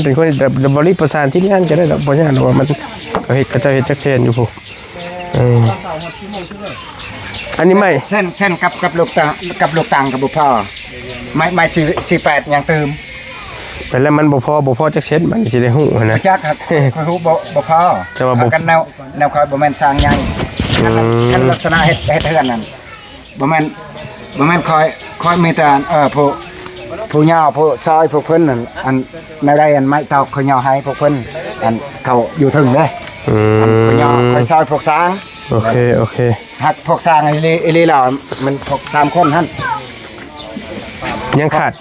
ເປັນຄົນແບບ ແບບບໍລິປະສານທີມງານກໍໄດ້ດອກ ບໍ່ຍາກດອກວ່າມັນ ເຂົາເຮັດ ເຂົາເຈົ້າເຮັດຈັກແສນຢູ່ພຸ້ນ. ເອີ ອັນນີ້ໄມ້ ເຊັ່ນ ເຊັ່ນກັບ ກັບລູກຕາ ກັບລູກຕາງກໍບໍ່ພໍ ໄມ້ ໄມ້ສີ່ ສີ່ແປດຍັງຕື່ມ ແຕ່ລະມັນບໍ່ພໍ ບໍ່ພໍຈັກເຊັນ ມັນຊິໄດ້ຮູ້ຫັ້ນນະ ຈັກ ຂ້ອຍຮູ້ບໍ່ ບໍ່ພໍ ແຕ່ວ່າບໍ່ ກັນແນວ ແນວຂ້ອຍບໍ່ແມ່ນຊ່າງໃຫຍ່ ອືມ ຄັນລັກສະນະເຮັດ ເຮັດເຮືອນນັ້ນ ບໍ່ແມ່ນ ບໍ່ແມ່ນຂ້ອຍ ຂ້ອຍມີແຕ່ ເອີ ຜູ້ ຜູ້ຍ່າ ຜູ້ຊອຍ ພວກເພິ່ນນັ້ນ ອັນ ແນວໃດ ອັນໄມ້ຕອກຂ້ອຍຍໍໃຫ້ພວກເພິ່ນ ອັນເຂົາຢູ່ເທິງເດ້ ອືມ ອັນຂ້ອຍຍໍ ຂ້ອຍຊອຍພວກຊ່າງ ໂອເຄ ໂອເຄ ຫາກພວກຊ່າງອີ່ຫຼີ ອີ່ຫຼີແລ້ວ ມັນພວກສາມຄົນຫັ້ນ ຍັງຂາດ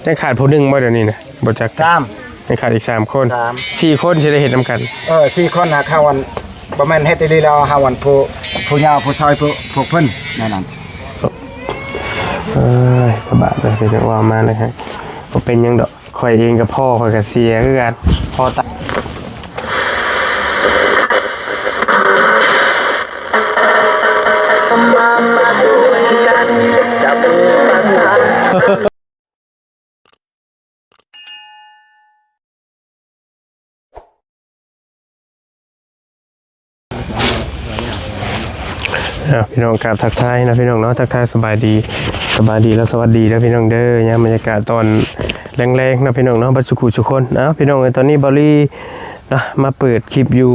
ຍັງຂາດຜູ້ໜຶ່ງບໍ່ດຽວນີ້ນະ? ບໍ່ຈັກ ສາມ ຍັງຂາດອີກສາມຄົນ ສາມ ສີ່ຄົນຊິໄດ້ເຮັດນຳກັນ ເອີ ສີ່ຄົນຫາກເຮົາ ອັນ ບໍ່ແມ່ນເຮັດອີ່ຫຼີແລ້ວ ເຮົາ ອັນ ຜູ້ ຜູ້ຍາວ ຜູ້ຊອຍ ຜູ້ ພວກເພິ່ນ ແນວນັ້ນ ເອີຍ ຕະບາດເລີຍ ເປັນຫຍັງວ່າມາເລີຍ ບໍ່ເປັນຫຍັງດອກ ຂ້ອຍເອງກໍພໍ່ ຂ້ອຍກໍເສຍຄືກັນ ພໍ່ຕາຍ. ອ້າວ ພີ່ນ້ອງ ກາບທັກທາຍເນາະ ພີ່ນ້ອງເນາະ ທັກທາຍສະບາຍດີ ສະບາຍດີ ແລະ ສະຫວັດດີເດີພີ່ນ້ອງເດີ ຍາມບັນຍາກາດຕອນແລງໆເນາະ ພີ່ນ້ອງເນາະ ເບິດສູ່ຜູ້ສູ່ຄົນ. ອ້າວ ພີ່ນ້ອງເອີຍ ຕອນນີ້ບ່າວລີເນາະ ມາເປີດຄລິບຢູ່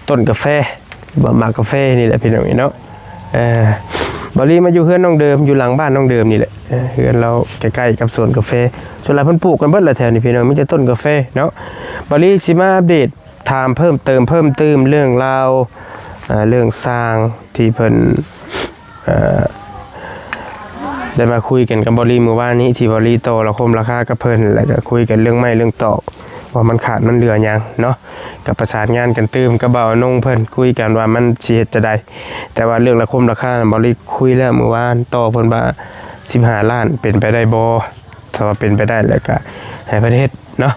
ຕົ້ນກາແຟ ບ່າວໝາກກາແຟນີ້ແຫຼະ ພີ່ນ້ອງເອີຍເນາະ. ເອີ ບ່າວລີມາຢູ່ເຮືອນນ້ອງເດີມ ຢູ່ຫຼັງບ້ານນ້ອງເດີມນີ້ແຫຼະ ເອີ ເຮືອນລາວໃກ້ໆກັບສວນກາແຟ ສ່ວນຫຼາຍເພິ່ນປູກກັນເບິດລະແຖວນີ້ ພີ່ນ້ອງ ມີແຕ່ຕົ້ນກາແຟເນາະ. ບ່າວລີຊິມາອັບເດດ ຖາມເພີ່ມເຕີມ ເພີ່ມຕື່ມເລື່ອງລາວ ເອີ ເລື່ອງຊ່າງທີ່ເພິ່ນ ເອີ ໄດ້ມາຄຸຍກັນກັບບ່າວລີມື້ວານນີ້ ທີ່ບ່າວລີຕໍ່ລາຄົມລາຄາກັບເພິ່ນ ແລ້ວກໍຄຸຍກັນເລື່ອງໄມ້ເລື່ອງຕອກ ວ່າມັນຂາດມັນເຫຼືອຫຍັງເນາະ ກໍປະສານງານກັນຕື່ມກັບບ່າວນົງເພິ່ນ ຄຸຍກັນວ່າມັນຊິເຮັດຈັ່ງໃດ. ແຕ່ວ່າເລື່ອງລາຄົມລາຄານັ້ນ ບ່າວລີຄຸຍແລ້ວມື້ວານ ຕໍ່ເພິ່ນວ່າສິບຫ້າລ້ານ ເປັນໄປໄດ້ບໍ່? ຖ້າວ່າເປັນໄປໄດ້ແລ້ວກໍໃຫ້ເພິ່ນເຮັດເນາະ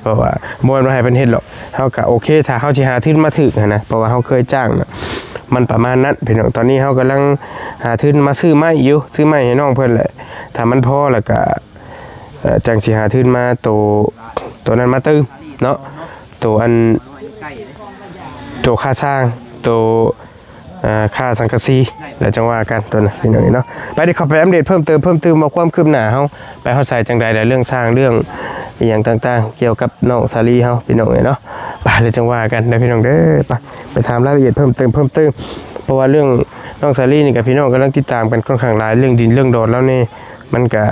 ເພາະວ່າບໍ່ແມ່ນວ່າໃຫ້ເພິ່ນເຮັດດອກ ເຮົາກໍໂອເຄ ຖ້າເຮົາຊິຫາທຶນມາຖືກຫັ້ນນະ ເພາະວ່າເຮົາເຄີຍຈ້າງນະ ມັນປະມານນັ້ນພີ່ນ້ອງ. ຕອນນີ້ເຮົາກຳລັງຫາທຶນມາຊື້ໄມ້ຢູ່ ຊື້ໄມ້ໃຫ້ນ້ອງເພິ່ນແຫຼະ ຖ້າມັນພໍແລ້ວກໍ ເອີ ຈັ່ງຊິຫາທຶນມາໂຕ ໂຕນັ້ນມາຕື່ມເນາະ ໂຕອັນ ໂຕຄ່າສ້າງ ໂຕ ອ່າ ຄ່າສັງກະສີ ແລ້ວຈັ່ງວ່າກັນຕົວນັ້ນ ພີ່ນ້ອງເອີຍເນາະ. ໄປ ດຽວເຂົ້າໄປອັບເດດເພີ່ມເຕີມ ເພີ່ມຕື່ມວ່າຄວາມຄືບໜ້າເຮົາໄປຮອດໃສຈັ່ງໃດ ແລະ ເລື່ອງຊ່າງເລື່ອງອີ່ຫຍັງຕ່າງໆ ກ່ຽວກັບນ້ອງສາລີເຮົາ ພີ່ນ້ອງເອີຍເນາະ. ໄປ ແລ້ວຈັ່ງວ່າກັນເດີ ພີ່ນ້ອງເດີ ໄປ ໄປຖາມລາຍລະອຽດເພີ່ມເຕີມ ເພີ່ມຕື່ມ ເພາະວ່າເລື່ອງນ້ອງສາລີນີ້ກໍ ພີ່ນ້ອງກຳລັງຕິດຕາມກັນຂ້ອນຂ້າງຫຼາຍ ເລື່ອງດິນເລື່ອງດອນລາວນີ້ ມັນກໍ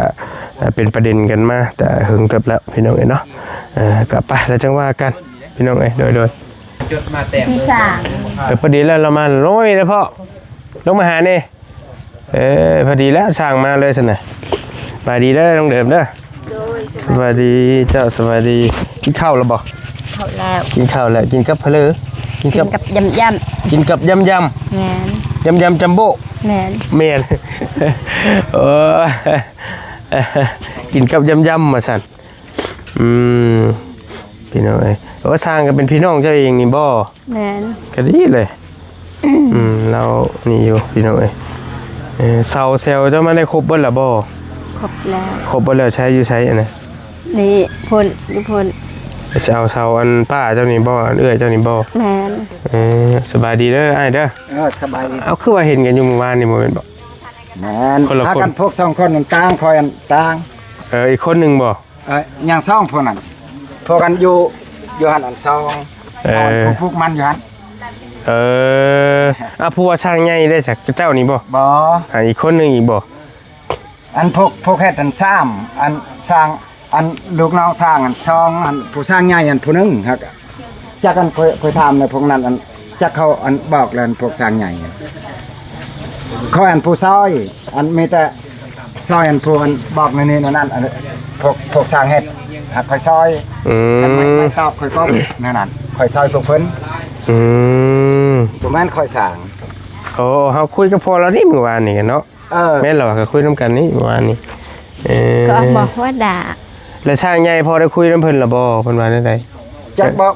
ເປັນປະເດັນກັນມາແຕ່ເຫິງເຕີບແລ້ວ ພີ່ນ້ອງເອີຍເນາະ. ເອີ ກໍໄປ ແລ້ວຈັ່ງວ່າກັນ ພີ່ນ້ອງເອີຍ ໂດຍ ໂດຍ ຈົດມາແຕ້ມ ທີ່ສາມ ເອີ ພໍດີແລ້ວ ລາວມາ ລົງມາພີ້ເດີ້ພໍ່ ລົງມາຫາແດ່. ເອີ ພໍດີແລ້ວ ຊ່າງມາເລີຍຊັ້ນນະ. ສະບາຍດີເດີນ້ອງເດີມເດີ. ໂດຍ ສະບາຍດີເຈົ້າ ສະບາຍດີ. ກິນເຂົ້າແລ້ວບໍ່? ເຂົ້າແລ້ວ. ກິນເຂົ້າແລ້ວ ກິນກັບເຜາເລີ? ກິນກັບ ກິນກັບຢຳຢຳ. ກິນກັບຢຳຢຳ. ແມ່ນ. ຢຳຢຳຈັມໂບ້. ແມ່ນ. ແມ່ນ. ໂອ້ຍ ກິນກັບຢຳຢຳວ່າຊັ້ນ. ອືມ ພີ່ນ້ອງເອີຍ ໂອ້ ຊ່າງກໍເປັນພີ່ນ້ອງເຈົ້າເອງນີ້ບໍ່? ແມ່ນ. ກໍດີເລີຍ. ອືມ ລາວນີ້ຢູ່ ພີ່ນ້ອງເອີຍ. ເອີ ເສົາແຊວເຈົ້າມາໄດ້ຄົບເບິດລະບໍ່? ຄົບແລ້ວ. ຄົບເບິດແລ້ວ. ໃຊ້ຢູ່ໃສອັນນັ້ນ? ນີ້ພຸ້ນ ຢູ່ພຸ້ນ. ຊິເອົາເສົາອັນປ້າເຈົ້ານີ້ບໍ່? ອັນເອື້ອຍເຈົ້ານີ້ບໍ່? ແມ່ນ. ເອີ ສະບາຍດີເດີອ້າຍເດີ. ເອີ ສະບາຍດີ. ເອົາ ຄືວ່າເຫັນກັນຢູ່ມື້ວານນີ້ບໍ່ແມ່ນບໍ່? ແມ່ນ. ຄົນລະຄົນ. ພາກັນພວກສອງຄົນນັ້ນຕ່າງ ຂ້ອຍອັນຕ່າງ. ເອີ ອີກຄົນໜຶ່ງບໍ່? ເອີ ຍັງສອງຜູ້ນັ້ນ ພວກກັນຢູ່ ຢູ່ຫັ້ນອັນສອງ. ເອີ ຜູ້ ຜູ້ມັນຢູ່ຫັ້ນ. ເອີ ອາ ຜູ້ວ່າຊ່າງໃຫຍ່ເດ້ ເຈົ້ານີ້ບໍ່? ບໍ່. ຫາອີກຄົນໜຶ່ງອີກບໍ່? ອັນພວກ ພວກເຮັດອັນສາມ ອັນຊ່າງ ອັນລູກນ້ອງຊ່າງອັນສອງ ອັນຜູ້ຊ່າງໃຫຍ່ອັນຜູ້ໜຶ່ງ ຫາກ ຈັກອັນ ຂ້ອຍ ຂ້ອຍຖາມໃນພວກນັ້ນ ອັນ ຈັກເຂົາອັນບອກແລ້ວ ອັນພວກຊ່າງໃຫຍ່ ຂ້ອຍອັນຜູ້ຊ່ອຍ ອັນມີແຕ່ຊ່ອຍອັນຜູ້ອັນບອກໃນນີ້ໃນນັ້ນ ອັນພວກ ພວກຊ່າງເຮັດ ຫາກຂ້ອຍຊ່ອຍ. ອືມ ອັນໄມ້ ໄມ້ຕອກຂ້ອຍກໍແນວນັ້ນ ຂ້ອຍຊ່ອຍພວກເພິ່ນ. ອືມ ບໍ່ແມ່ນຂ້ອຍສ້າງ. ໂອ້ ເຮົາຄຸຍກັບພໍ່ລາວນີ້ມື້ວານນີ້ເນາະ. ເອີ ແມ່ນລະວ່າ ກໍຄຸຍນຳກັນນີ້ມື້ວານນີ້. ເອີ ກໍບອກວ່າດາ ແລ້ວຊ່າງໃຫຍ່ພໍໄດ້ຄຸຍນຳເພິ່ນລະບໍ່? ເພິ່ນວ່າແນວໃດ? ຈັກບໍ່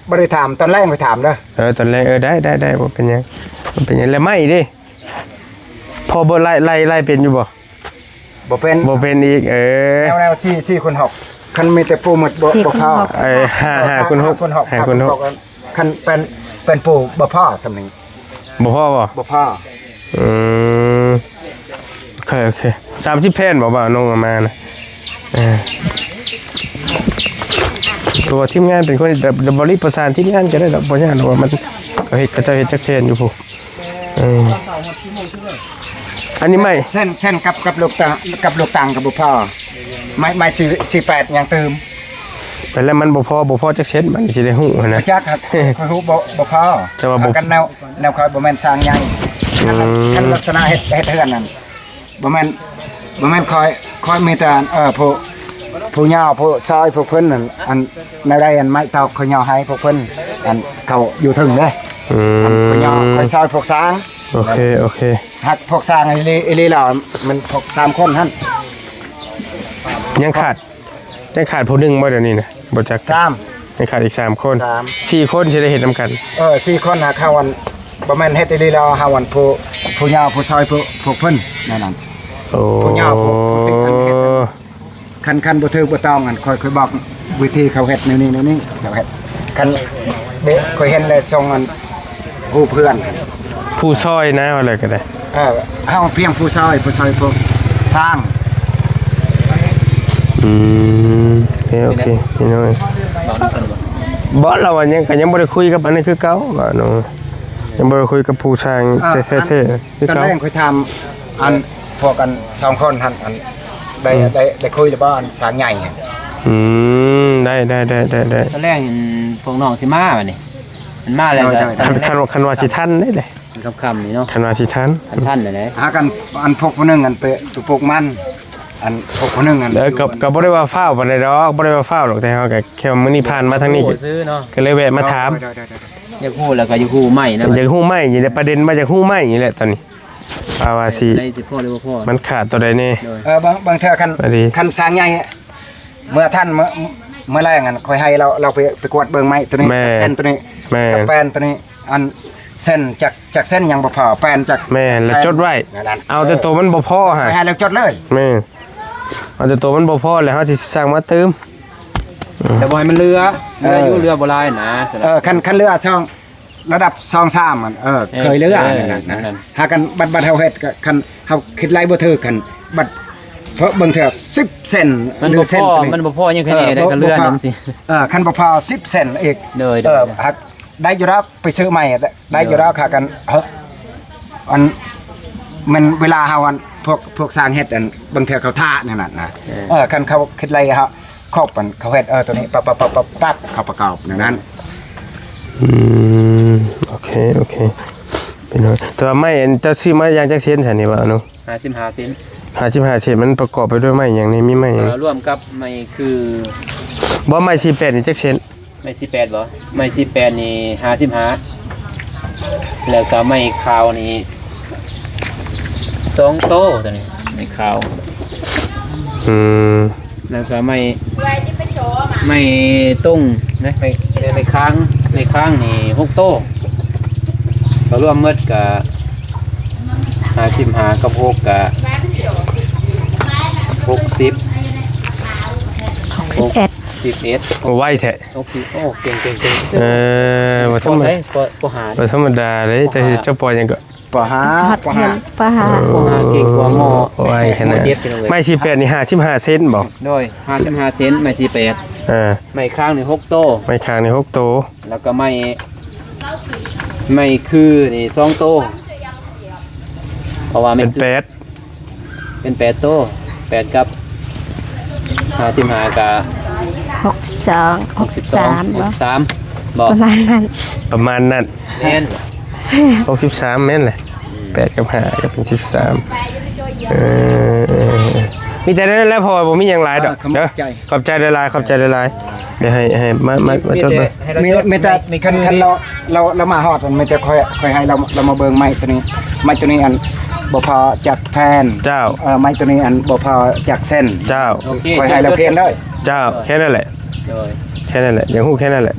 ບໍ່ໄດ້ຖາມ ຕອນແລງໄປຖາມເດີ. ເອີ ຕອນແລງ ເອີ ໄດ້ ໄດ້ ໄດ້ ບໍ່ເປັນຫຍັງ ບໍ່ເປັນຫຍັງ. ແລ້ວໄມ້ເດ້ ພໍບໍ່ໄລ່ ໄລ່ ໄລ່ເປັນຢູ່ບໍ່? ບໍ່ເປັນ ບໍ່ເປັນອີກ. ເອີ ແນວ ແນວສີ່ ສີ່ຄູນຫົກ. ຄັນມີແຕ່ປູໝົດບໍ່ ສີ່ ຄູນ ບໍ່ພໍ ຫົກ ເອີຍ ຫ້າ ຫ້າຄູນຫົກ ຫ້າຄູນຫົກ ຫ້າຄູນຫົກ ຄັນແປ້ນ ແປ້ນປູບໍ່ພໍສ່ຳນີ້ ບໍ່ພໍບໍ່? ບໍ່ພໍ. ອືມ ໂອເຄ ໂອເຄ ສາມສິບແຜ່ນບໍ່ ບ່າວນົງເອົາມານະ? ເອີ ເພາະວ່າທີມງານເປັນຄົນ ດ- ດ- ບໍລິປະສານທີມງານກໍໄດ້ດອກ ບໍ່ຍາກດອກ ວ່າມັນ ເຂົາເຮັດ ເຂົາເຈົ້າເຮັດຈັກແຜ່ນຢູ່ພຸ້ນ. ເອີ ອັນນີ້ໄມ້ ເຊັ່ນ ເຊັ່ນກັບ ກັບລູກຕາ ກັບລູກຕາງກໍບໍ່ພໍ ໄມ້ ໄມ້ສີ່ ສີ່ແປດຍັງຕື່ມ ໄປແລ້ວມັນບໍ່ພໍ ບໍ່ພໍຈັກເຊັ່ນ ມັນຊິໄດ້ຮູ້ຫັ້ນນະ ຈັກ ຂ້ອຍຮູ້ບໍ່ ບໍ່ພໍ ແຕ່ວ່າບໍ່ ຄັນແນວ ແນວຂ້ອຍບໍ່ແມ່ນຊ່າງໃຫຍ່ ອືມ ຄັນລັກສະນະເຮັດ ເຮັດເຮືອນນັ້ນ ບໍ່ແມ່ນ ບໍ່ແມ່ນຂ້ອຍ ຂ້ອຍມີແຕ່ ເອີ ຜູ້ ຜູ້ຍ່າ ຜູ້ຊ່ອຍ ພວກເພິ່ນນັ້ນ ອັນ ແນວໃດ ອັນ ໄມ້ຕອກຂ້ອຍຍໍໃຫ້ພວກເພິ່ນ ອັນ ເຂົາຢູ່ເທິງເດ້ ອືມ ອັນ ຜູ້ຍ່າ ຂ້ອຍຊ່ອຍພວກຊ່າງ ໂອເຄ ໂອເຄ ຮັກພວກຊ່າງອີ່ຫຼີ ອີ່ຫຼີແລ້ວ ມັນພວກສາມຄົນຫັ້ນ ຍັງຂາດ ຍັງຂາດຜູ້ໜຶ່ງບໍ່ດຽວນີ້ນະ? ບໍ່ຈັກ ສາມ ຍັງຂາດອີກສາມຄົນ ສາມ ສີ່ຄົນຊິໄດ້ເຮັດນຳກັນ ເອີ ສີ່ຄົນຫາເຂົາ ອັນ ບໍ່ແມ່ນເຮັດອີ່ຫຼີແລ້ວ ເຮົາ ອັນ ຜູ້ ຜູ້ຍາວ ຜູ້ຊອຍ ຜູ້ ພວກເພິ່ນ ແນວນັ້ນ ໂອ້ ຜູ້ຍາວ ຜູ້ ຜູ້ຕິດອັນເຮັດ ຄັນ ຄັນບໍ່ຖືກບໍ່ຕ້ອງ ອັນ ຂ້ອຍ ຂ້ອຍບອກວິທີເຂົາເຮັດແນວນີ້ ແນວນີ້ ເຂົາເຮັດ ຄັນ ເດ້ ຂ້ອຍເຫັນແລ້ວ ສົ່ງ ອັນ ຮູ້ເພື່ອນ ຜູ້ຊ່ອຍນະ ວ່າແລ້ວກໍໄດ້ ເອີ ເຮົາພຽງຜູ້ຊ່ອຍ ຜູ້ຊ່ອຍພວກຊ່າງ ອືມ ໂອເຄ ໂອເຄ ພີ່ນ້ອງ ເວົ້ານຳກັນບໍ່? ບໍ່ ລາວວ່າຍັງ ກໍຍັງບໍ່ໄດ້ຄຸຍກັບອັນນັ້ນຄືເກົ່າ ວ່າເນາະ ຍັງບໍ່ໄດ້ຄຸຍກັບຜູ້ຊ່າງ ເອີ ແທ້ໆ ຄືເກົ່າ ຕອນແລກຂ້ອຍຖາມ ອັນ ພວກ ອັນ ສອງຄົນຫັ້ນ ອັນ ໄດ້ ອືມ ໄດ້ ໄດ້ຄຸຍຫຼືບໍ່ ອັນ ຊ່າງໃຫຍ່ ອືມ ໄດ້ ໄດ້ ໄດ້ ໄດ້ ຕອນແລກ ອັນ ພວກນ້ອງຊິມາບັດນີ້ ມັນມາແລ້ວ ໂດຍ ກໍ ໂດຍ ຄັນ ຄັນວ່າ ຄັນວ່າຊິທັນເດ້ ຄ່ຳໆນີ້ເນາະ ຄັນວ່າຊິທັນ ຄັນທັນແລ້ວເດ້ ຫາກັນ ອັນພວກຜູ້ໜຶ່ງ ອັນໄປ ໄປປູກມັນ ອັນພວກຜູ້ໜຶ່ງ ອັນ ເອີ ກໍ ກໍບໍ່ໄດ້ວ່າຟ້າວປານໃດດອກ ບໍ່ໄດ້ວ່າຟ້າວດອກ ແຕ່ເຮົາກໍແຄ່ມື້ນີ້ຜ່ານມາທາງນີ້ ໂອ້ ຊື່ເນາະ ກໍເລີຍແວະມາຖາມ ໂດຍ ໂດຍ ໂດຍ ຢາກຮູ້ແລ້ວກໍຢາກຮູ້ໃໝ່ນະ ຢາກຮູ້ໃໝ່ນີ້ແຫຼະ ປະເດັນວ່າຢາກຮູ້ໃໝ່ນີ້ແຫຼະຕອນນີ້ ວ່າ ວ່າຊິ ຊິພໍຫຼືບໍ່ພໍ ມັນຂາດຕົວໃດແດ່ ໂດຍ ເອີ ບາງ ບາງເທື່ອຄັນ ອັນນີ້ ຄັນຊ່າງໃຫຍ່ ເມື່ອທ່ານ ເມື່ອ ເມື່ອແລງ ອັນ ຂ້ອຍໃຫ້ລາວ ລາວໄປ ໄປກວດເບິ່ງໄມ້ຕົວນີ້ ແມ່ນ ແຜ່ນຕົວນີ້ ແມ່ນ ກັບແປ້ນຕົວນີ້ ອັນ ເສັ້ນຈັກ ຈັກເສັ້ນຍັງບໍ່ພໍ ແປ້ນຈັກ ແມ່ນ ແລ້ວຈົດໄວ້ ແປ້ນນັ້ນ ເອົາແຕ່ໂຕມັນບໍ່ພໍຫັ້ນ ຂ້ອຍໃຫ້ລາວຈົດເລີຍ ແມ່ນ ເອົາແຕ່ໂຕມັນບໍ່ພໍ ແລ້ວເຮົາຊິສັ່ງມາຕື່ມ ອືມ ແຕ່ບໍ່ໃຫ້ມັນເຫຼືອ ເຫຼືອຢູ່ ເອີ ເຫຼືອບໍ່ຫຼາຍນະ ເອີ ຄັນ ຄັນເຫຼືອຊ່ອງ ລະດັບສອງສາມ ອັນ ເອີ ເອີ ເຄີຍເຫຼືອ ເອີ ນັ້ນນະ ນັ້ນ ຫາກັນ ບັດ ບັດເຮົາເຮັດ ກໍ ຄັນເຮົາຄິດໄລ່ບໍ່ຖືກ ຄັນ ບັດ ເພາະບາງເທື່ອສິບເຊັນ ມັນບໍ່ພໍ ຫຼືເຊັນ ມັນບໍ່ພໍ ຍັງໃຄແນ່ໄດ້ ເອີ ຄັນເຫຼືອ ບໍ່ພໍ ນັ້ນຊິ ເອີ ຄັນບໍ່ພໍສິບເຊັນອີກ ໂດຍ ໂດຍ ເອີ ຫາກໄດ້ຢູ່ດອກ ໄປຊື້ໃໝ່ ໄດ້ຢູ່ດອກ ຫາກັນ ເອີ ອັນ ແມ່ນເວລາເຮົາ ອັນ ພວກ ພວກຊ່າງເຮັດ ອັນ ບາງເທື່ອເຂົາຖ້າແນວນັ້ນນະ ເອີ ເອີ ຄັນເຂົາຄິດໄລ່ເຮົາ ຄົບ ອັນ ເຂົາເຮັດ ເອີ ຕົວນີ້ປັບໆໆໆ ເຂົາປະກອບແນວນັ້ນ ອືມ ໂອເຄ ໂອເຄ ພີ່ນ້ອງ ແຕ່ວ່າໄມ້ ອັນ ເຈົ້າຊື້ມາຢ່າງຈັກເຊັນຊັ້ນນີ້ ບ່າວເນາະ? ຫ້າສິບຫ້າເຊັນ ຫ້າສິບຫ້າເຊັນ ມັນປະກອບໄປດ້ວຍໄມ້ຫຍັງແດ່? ມີໄມ້ຫຍັງ? ເອີ ລວມກັບໄມ້ຄື ບໍ່ ໄມ້ສີ່ແປດນີ້ຈັກເຊັນ? ໄມ້ສີ່ແປດບໍ່? ໄມ້ສີ່ແປດນີ້ຫ້າສິບຫ້າ ແລ້ວກໍໄມ້ຂາວນີ້ສອງໂຕ ຕົວນີ້ໄມ້ຂາວ ອືມ ແລ້ວກໍໄມ້ ໄມ້ຕົງນະ ໄມ້ ໄມ້ ໄມ້ຄ້າງ ໄມ້ຄ້າງນີ້ຫົກໂຕ ກໍລວມໝົດກໍຫ້າສິບຫ້າກັບຫົກກໍຫົກສິບ ຫົກສິບເອັດ ຫົກສິບເອັດ ໂອ້ ໄວແທ້ ຫົກສິບ ໂອ້ ເກັ່ງໆໆ ເອີ ບໍ່ທຳມະດາ ພໍໃສ ພໍ ພໍຫ້າ ບໍ່ທຳມະດາເດ້ ເຈົ້າ ເຈົ້າປໍຫຍັງກໍ ປໍຫ້າ ປໍຫ້າ ປໍຫ້າ ເກັ່ງກວ່າມໍ ໂອ້ ໄວຂະໜາດ ມໍເຈັດ ພີ່ນ້ອງເອີຍ ໄມ້ສີ່ແປດນີ້ຫ້າສິບຫ້າເຊັນບໍ່? ໂດຍ ຫ້າສິບຫ້າເຊັນ ໄມ້ສີ່ແປດ ເອີ ໄມ້ຄ້າງນີ້ຫົກໂຕ ໄມ້ຄ້າງນີ້ຫົກໂຕ ແລ້ວກໍໄມ້ ໄມ້ຄືນີ້ສອງໂຕ ເພາະວ່າມັນ ເປັນແປດ ເປັນແປດໂຕ ແປດກັບຫ້າສິບຫ້າກະຫົກສິບສອງ ຫົກສິບສາມ ຫົກສິບສາມບໍ່? ປະມານນັ້ນ ປະມານນັ້ນ ແມ່ນ ຫົກສິບສາມແມ່ນແຫຼະ ອືມ ແປດກັບຫ້າກໍເປັນສິບສາມ ເອີ ເອີ ເອີ ມີແຕ່ນັ້ນແຫຼະ ເພາະວ່າບໍ່ມີຫຍັງຫຼາຍດອກ ເອີ ເດີ ຂອບໃຈ ຂອບໃຈຫຼາຍໆ ຂອບໃຈຫຼາຍໆ ດຽວໃຫ້ ໃຫ້ມາ ມາ ມາຈົດເບິ່ງ ມີແຕ່ ມີ ມີແຕ່ ມີ ຄັນ ຄັນລາວ ລາວ ລາວມາຮອດ ມັນມີແຕ່ຂ້ອຍ ຂ້ອຍໃຫ້ລາວ ລາວມາເບິ່ງໄມ້ຕົວນີ້ ໄມ້ຕົວນີ້ ອັນ ບໍ່ພໍຈັກແຜ່ນ ເຈົ້າ ເອີ ໄມ້ຕົວນີ້ ອັນ ບໍ່ພໍຈັກເສັ້ນ ເຈົ້າ ໂອເຄ ຂ້ອຍໃຫ້ລາວຂຽນເລີຍ ເຈົ້າ ແຄ່ນັ້ນແຫຼະ ໂດຍ ແຄ່ນັ້ນແຫຼະ ຢາກຮູ້ແຄ່ນັ້ນແຫຼະ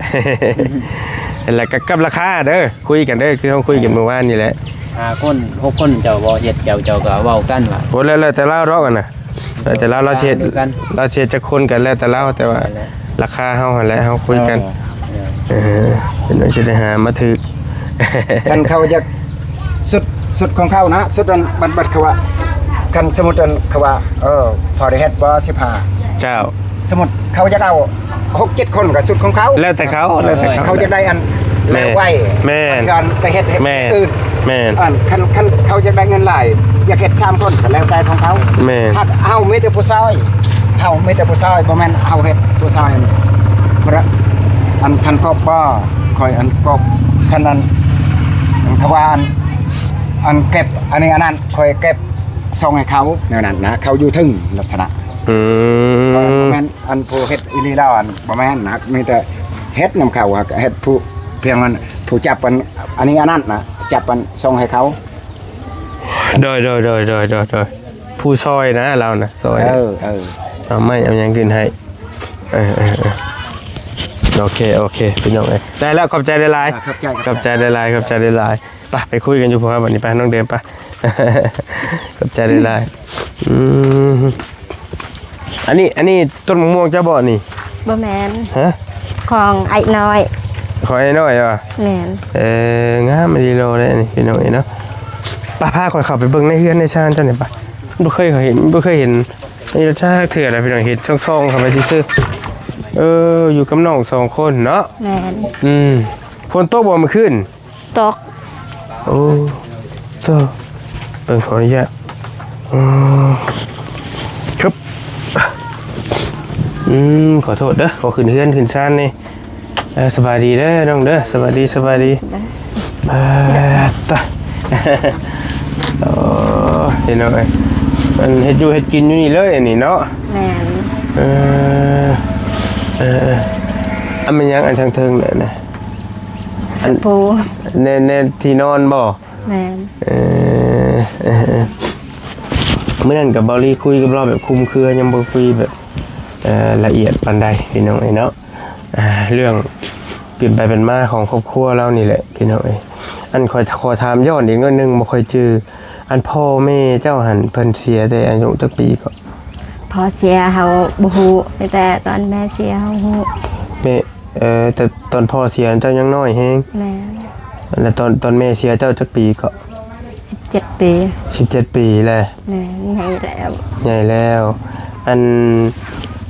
ແລ້ວກໍກັບລາຄາເດີ ຄຸຍກັນເດີ ຄືເຮົາຄຸຍກັນມື້ວານນີ້ແຫຼະ ຫ້າຄົນ ຫົກຄົນ ເຈົ້າບໍ່ເຮັດ ເຈົ້າ ເຈົ້າກໍເວົ້າກັນວ່າ ໂອ້ ແລ້ວ ແລ້ວແຕ່ລາວດອກ ອັນນະ ແລ້ວແຕ່ລາວ ລາວຊິເຮັດ ຄືກັນ ລາວຊິເຮັດຈັກຄົນກໍແລ້ວແຕ່ລາວ ແຕ່ວ່າ ນັ້ນແຫຼະ ລາຄາເຮົາຫັ້ນແຫຼະ ເຮົາຄຸຍກັນ ເອີ ເອີ ເອີ ເປັນວ່າຊິໄດ້ຫາມາຖືກ ຄັນເຂົາຢາກ ຊຸດ ຊຸດຂອງເຂົານະ ຊຸດອັນ ບັດ ບັດເຂົາວ່າ ຄັນສົມມຸດອັນເຂົາວ່າ ເອີ ພໍໄດ້ເຮັດບໍ່ ສິບຫ້າ ເຈົ້າ ສົມມຸດເຂົາຢາກເອົາ ຫົກເຈັດຄົນກໍສຸດຂອງເຂົາ ແລ້ວແຕ່ເຂົາ ແລ້ວແຕ່ເຂົາ ເຂົາຈະໄດ້ອັນ ແມ່ນ ແລ້ວໄວ ແມ່ນ ອັນໄປເຮັດ ແມ່ນ ອື່ນ ແມ່ນ ອັນ ຄັນ ຄັນເຂົາຈະໄດ້ເງິນຫຼາຍ ຢາກເຮັດສາມຄົນກໍແລ້ວແຕ່ຂອງເຂົາ ແມ່ນ ຫາກເຮົາມີແຕ່ຜູ້ຊາຍ ເຮົາມີແຕ່ຜູ້ຊາຍ ບໍ່ແມ່ນເຮົາເຮັດຜູ້ຊາຍ ອັນ ເພາະ ອັນ ຄັນກອບບໍ່ ຂ້ອຍ ອັນ ກອບ ຄັນ ອັນ ອັນ ເຂົາວ່າ ອັນ ອັນເກັບ ອັນນີ້ ອັນນັ້ນ ຂ້ອຍເກັບ ສົ່ງໃຫ້ເຂົາແນວນັ້ນນະ ເຂົາຢູ່ເທິງລັກສະນະ ອືມ ບໍ່ແມ່ນອັນຜູ້ເຮັດອີ່ຫຼີແລ້ວ ອັນບໍ່ແມ່ນນະ ມີແຕ່ເຮັດນຳເຂົາ ເຮັດຜູ້ ພຽງອັນຜູ້ຈັບອັນ ອັນນີ້ອັນນັ້ນນະ ຈັບອັນສົ່ງໃຫ້ເຂົາ ໂດຍ ໂດຍ ໂດຍ ໂດຍ ໂດຍ ໂດຍ ຜູ້ຊ່ອຍນະ ລາວນະ ຊ່ອຍ ເອີ ເອີ ເອົາໄມ້ເອົາຫຍັງຂຶ້ນໃຫ້ ເອີ ເອີ ເອີ ໂອເຄ ໂອເຄ ພີ່ນ້ອງເອີຍ ໄດ້ແລ້ວ ຂອບໃຈຫຼາຍໆ ອ່າ ຂອບໃຈ ຂອບໃຈ ຂອບໃຈຫຼາຍໆ ຂອບໃຈຫຼາຍໆ ໄປ ໄປຄຸຍກັນຢູ່ພຸ້ນ ບັດນີ້ໄປ ນ້ອງເດີນໄປ ຂອບໃຈຫຼາຍໆ ອືມ ອັນນີ້ ອັນນີ້ຕົ້ນມະມ່ວງເຈົ້າບໍ່ນີ້? ບໍ່ແມ່ນ ຮະ? ຂອງອ້າຍນ້ອຍ ຂອງອ້າຍນ້ອຍຫວາ? ແມ່ນ ເອີ ງາມອີ່ຫຼີເດ້ນີ້ ພີ່ນ້ອງເອີຍເນາະ ໄປ ພາຂ້ອຍເຂົ້າໄປເບິ່ງໃນເຮືອນໃນຊານເຈົ້ານີ້ໄປ ບໍ່ເຄີຍເຫັນ ບໍ່ເຄີຍເຫັນ ນີ້ຈັກເທື່ອນະ ພີ່ນ້ອງ ເຫັນຊ່ອງໆເຂົ້າໄປຊື່ໆ ເອີ ຢູ່ກັບນ້ອງສອງຄົນເນາະ ແມ່ນ ອືມ ຝົນຕົກບໍ່ມື້ຄືນ? ຕົກ ໂອ້ ໂທ້ ເບິ່ງ ຂໍອະນຸຍາດ ອືມ ຊຶບ ອືມ ຂໍໂທດເດີ ຂໍຂຶ້ນເຮືອນຂຶ້ນຊານນີ້ ເອີ ສະບາຍດີເດີນ້ອງເດີ ສະບາຍດີ ສະບາຍດີ ເອີ ຕາ ໂອ້ ເຫັນເນາະ ເອີ ມັນເຮັດຢູ່ເຮັດກິນຢູ່ນີ້ເລີຍ ອັນນີ້ເນາະ ແມ່ນ ເອີ ເອີ ເອີ ອັນແມ່ນຫຍັງ ອັນທາງເທິງນັ້ນນະ? ອັນ ສະປູ ແນ ແນທີ່ນອນບໍ່? ແມ່ນ ເອີ ເອີ ເອີ ມື້ນັ້ນກັບເບົາລີຄຸຍກັບລາວແບບຄຸມເຄືອ ຍັງບໍ່ຄຸຍແບບ ເອີ ລະອຽດປານໃດ ພີ່ນ້ອງເອີຍເນາະ ອ່າ ເລື່ອງເປັນໄປເປັນມາຂອງຄອບຄົວລາວນີ້ແຫຼະ ພີ່ນ້ອງເອີຍ ອັນ ຂ້ອຍ ຂໍຖາມຍ້ອນອີກໜ້ອຍໜຶ່ງ ບໍ່ຄ່ອຍຈື່ ອັນ ພໍ່ແມ່ເຈົ້າຫັ້ນ ເພິ່ນເສຍແຕ່ອາຍຸຈັກປີເກາະ? ພໍ່ເສຍເຮົາບໍ່ຮູ້ ມີແຕ່ຕອນແມ່ເສຍເຮົາຮູ້ ແມ່ ເອີ ແຕ່ຕອນພໍ່ເສຍເຈົ້າຍັງນ້ອຍແຮງ ແມ່ນ ແລ້ວຕອນ ຕອນແມ່ເສຍເຈົ້າຈັກປີເກາະ? ສິບເຈັດປີ ສິບເຈັດປີແລ້ວ ແມ່ນ ໃຫຍ່ແລ້ວ ໃຫຍ່ແລ້ວ ອັນ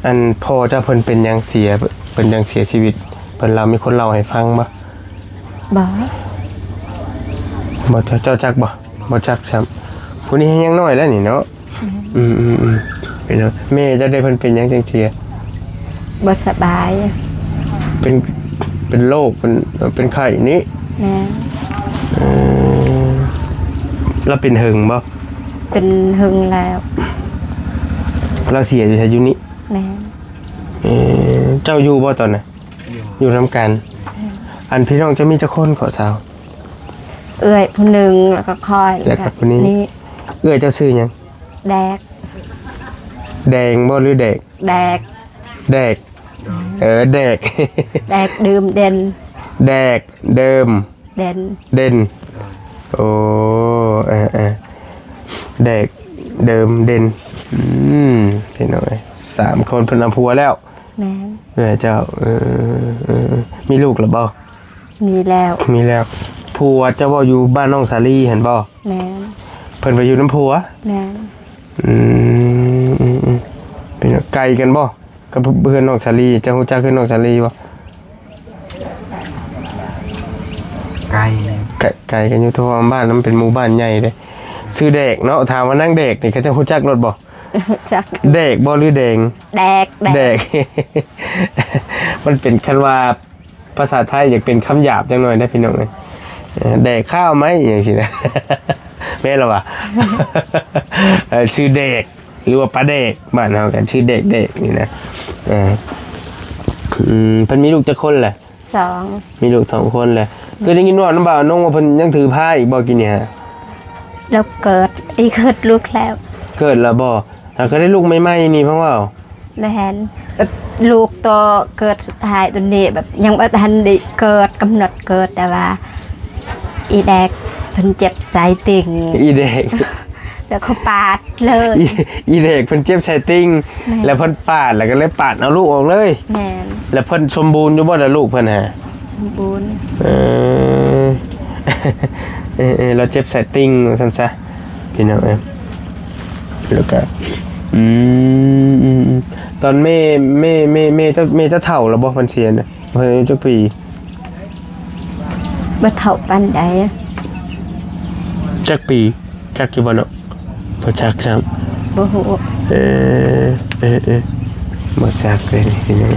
ອັນພໍ່ເຈົ້າເພິ່ນເປັນຫຍັງເສຍ ເພິ່ນຈັ່ງເສຍຊີວິດ ເພິ່ນເລົ່າ ມີຄົນເລົ່າໃຫ້ຟັງບໍ່? ບໍ່ ບໍ່ ເຈົ້າ ເຈົ້າຈັກບໍ່? ບໍ່ຈັກຊ້ຳ ຜູ້ນີ້ແຮງຍັງນ້ອຍແລ້ວນີ້ເນາະ ອືມ ອືມ ອືມ ເປັນຫຍັງ ແມ່ເຈົ້າເດ ເພິ່ນເປັນຫຍັງຈັ່ງເສຍ? ບໍ່ສະບາຍ ເປັນ ເປັນໂລກ ເປັນ ເປັນໄຂ້ນີ້ ແມ່ນ ເອີ ລາວເປັນເຫິງບໍ່? ເປັນເຫິງແລ້ວ ລາວເສຍຢູ່ໃສ? ຢູ່ນີ້ ແມ່ນ ເອີ ເຈົ້າຢູ່ບໍ່ຕອນນັ້ນ? ຢູ່ ຢູ່ນຳກັນ ແມ່ນ ອັນ ພີ່ນ້ອງເຈົ້າມີຈັກຄົນເກາະສາວ? ເອື້ອຍຜູ້ໜຶ່ງ ແລ້ວກໍຂ້ອຍ ແລ້ວກໍຜູ້ນີ້ ນີ້ ເອື້ອຍເຈົ້າຊື່ຫຍັງ? ແດກ ແດງບໍ່ ຫຼື ແດກ? ແດກ ແດກ ເອີ ແດກ ແດກດື່ມເດັ່ນ ແດກເດີມເດັ່ນ ເດັ່ນ ໂອ້ ເອີ ເອີ ແດກເດີມເດັ່ນ ອືມ ພີ່ນ້ອງເອີຍ ສາມຄົນເພິ່ນເອົາຜົວແລ້ວ ແມ່ນ ເອື້ອຍເຈົ້າ ເອີ ເອີ ເອີ ມີລູກແລ້ວບໍ່? ມີແລ້ວ ມີແລ້ວ ຜົວເຈົ້າເວົ້າຢູ່ບ້ານນ້ອງສາລີຫັ້ນບໍ່? ແມ່ນ ເພິ່ນໄປຢູ່ນຳຜົວ ແມ່ນ ອືມ ອືມ ອືມ ເປັນ ໄກກັນບໍ່ ກັບເຮືອນນ້ອງສາລີ? ເຈົ້າຮູ້ຈັກເຮືອນນ້ອງສາລີບໍ່? ໄກ ໄກ ໄກກັນຢູ່ ເພາະວ່າບ້ານມັນເປັນໝູ່ບ້ານໃຫຍ່ເດ້ ຊື່ແດກເນາະ ຖາມວ່ານາງແດກນີ້ ເຂົາເຈົ້າຮູ້ຈັກໂລດບໍ່? ຮູ້ຈັກ ແດກບໍ່ ຫຼື ແດງ? ແດກ ແດກ ແດກ ມັນເປັນ ຄັນວ່າ ພາສາໄທຢາກເປັນຄຳຫຍາບຈັກໜ້ອຍເດ້ພີ່ນ້ອງເອີຍ ເອີ ແດກຂ້າວໄໝ ຫຍັງຊີ້ນະ ແມ່ນລະຫວາ? ເອີ ຊື່ແດກ ຫຼືວ່າປາແດກ ບ້ານເຮົາກໍຊື່ແດກ ແດກນີ້ນະ ເອີ ອືມ ເພິ່ນມີລູກຈັກຄົນແຫຼະ? ສອງ ມີລູກສອງຄົນແຫຼະ ຄືໄດ້ຍິນວ່ານຳບ່າວນົງວ່າເພິ່ນຍັງຖືພາອີກບໍ່ ກີ້ນີ້ຫາ? ແລ້ວເກີດ ອີກເກີດລູກແລ້ວ ເກີດແລ້ວບໍ່? ຫາກໍໄດ້ລູກໃໝ່ໆນີ້ ເພິ່ນເວົ້າ ແມ່ນ ແບບລູກໂຕເກີດສຸດທ້າຍໂຕນີ້ ແບບຍັງບໍ່ທັນໄດ້ເກີດ ກຳນົດເກີດ ແຕ່ວ່າອີແດກເພິ່ນເຈັບໄສ້ຕິ່ງ ອີແດກ ແລ້ວເຂົາປາດເລີຍ. ອີ ອີເດັກເພິ່ນເຈັບໄສ້ຕິ່ງ ແມ່ນ ແລ້ວເພິ່ນປາດ ແລ້ວກໍເລີຍປາດເອົາລູກອອກເລີຍ. ແມ່ນ. ແລ້ວເພິ່ນສົມບູນຢູ່ບໍ່ລະ ລູກເພິ່ນຫາ? ສົມບູນ. ເອີ ເອີໆ ລາວເຈັບໄສ້ຕິ່ງວ່າຊັ້ນຊະ ພີ່ນ້ອງເອີຍ. ແລ້ວກໍ ອືມ ອືມໆ ຕອນແມ່ ແມ່ ແມ່ ແມ່ເຈົ້າ ແມ່ເຈົ້າເຖົ້າແລ້ວບໍ່ ເພິ່ນເສຍນະ? ເພິ່ນອາຍຸຈັກປີ? ບໍ່ເຖົ້າປານໃດ. ຈັກປີ ຈັກຢູ່ບໍ່ເນາະ? ບໍ່ຈັກຊ້ຳ. ບໍ່ຮູ້. ເອີ ເອີໆ ບໍ່ຈັກເລີຍພີ່ນ້ອງ.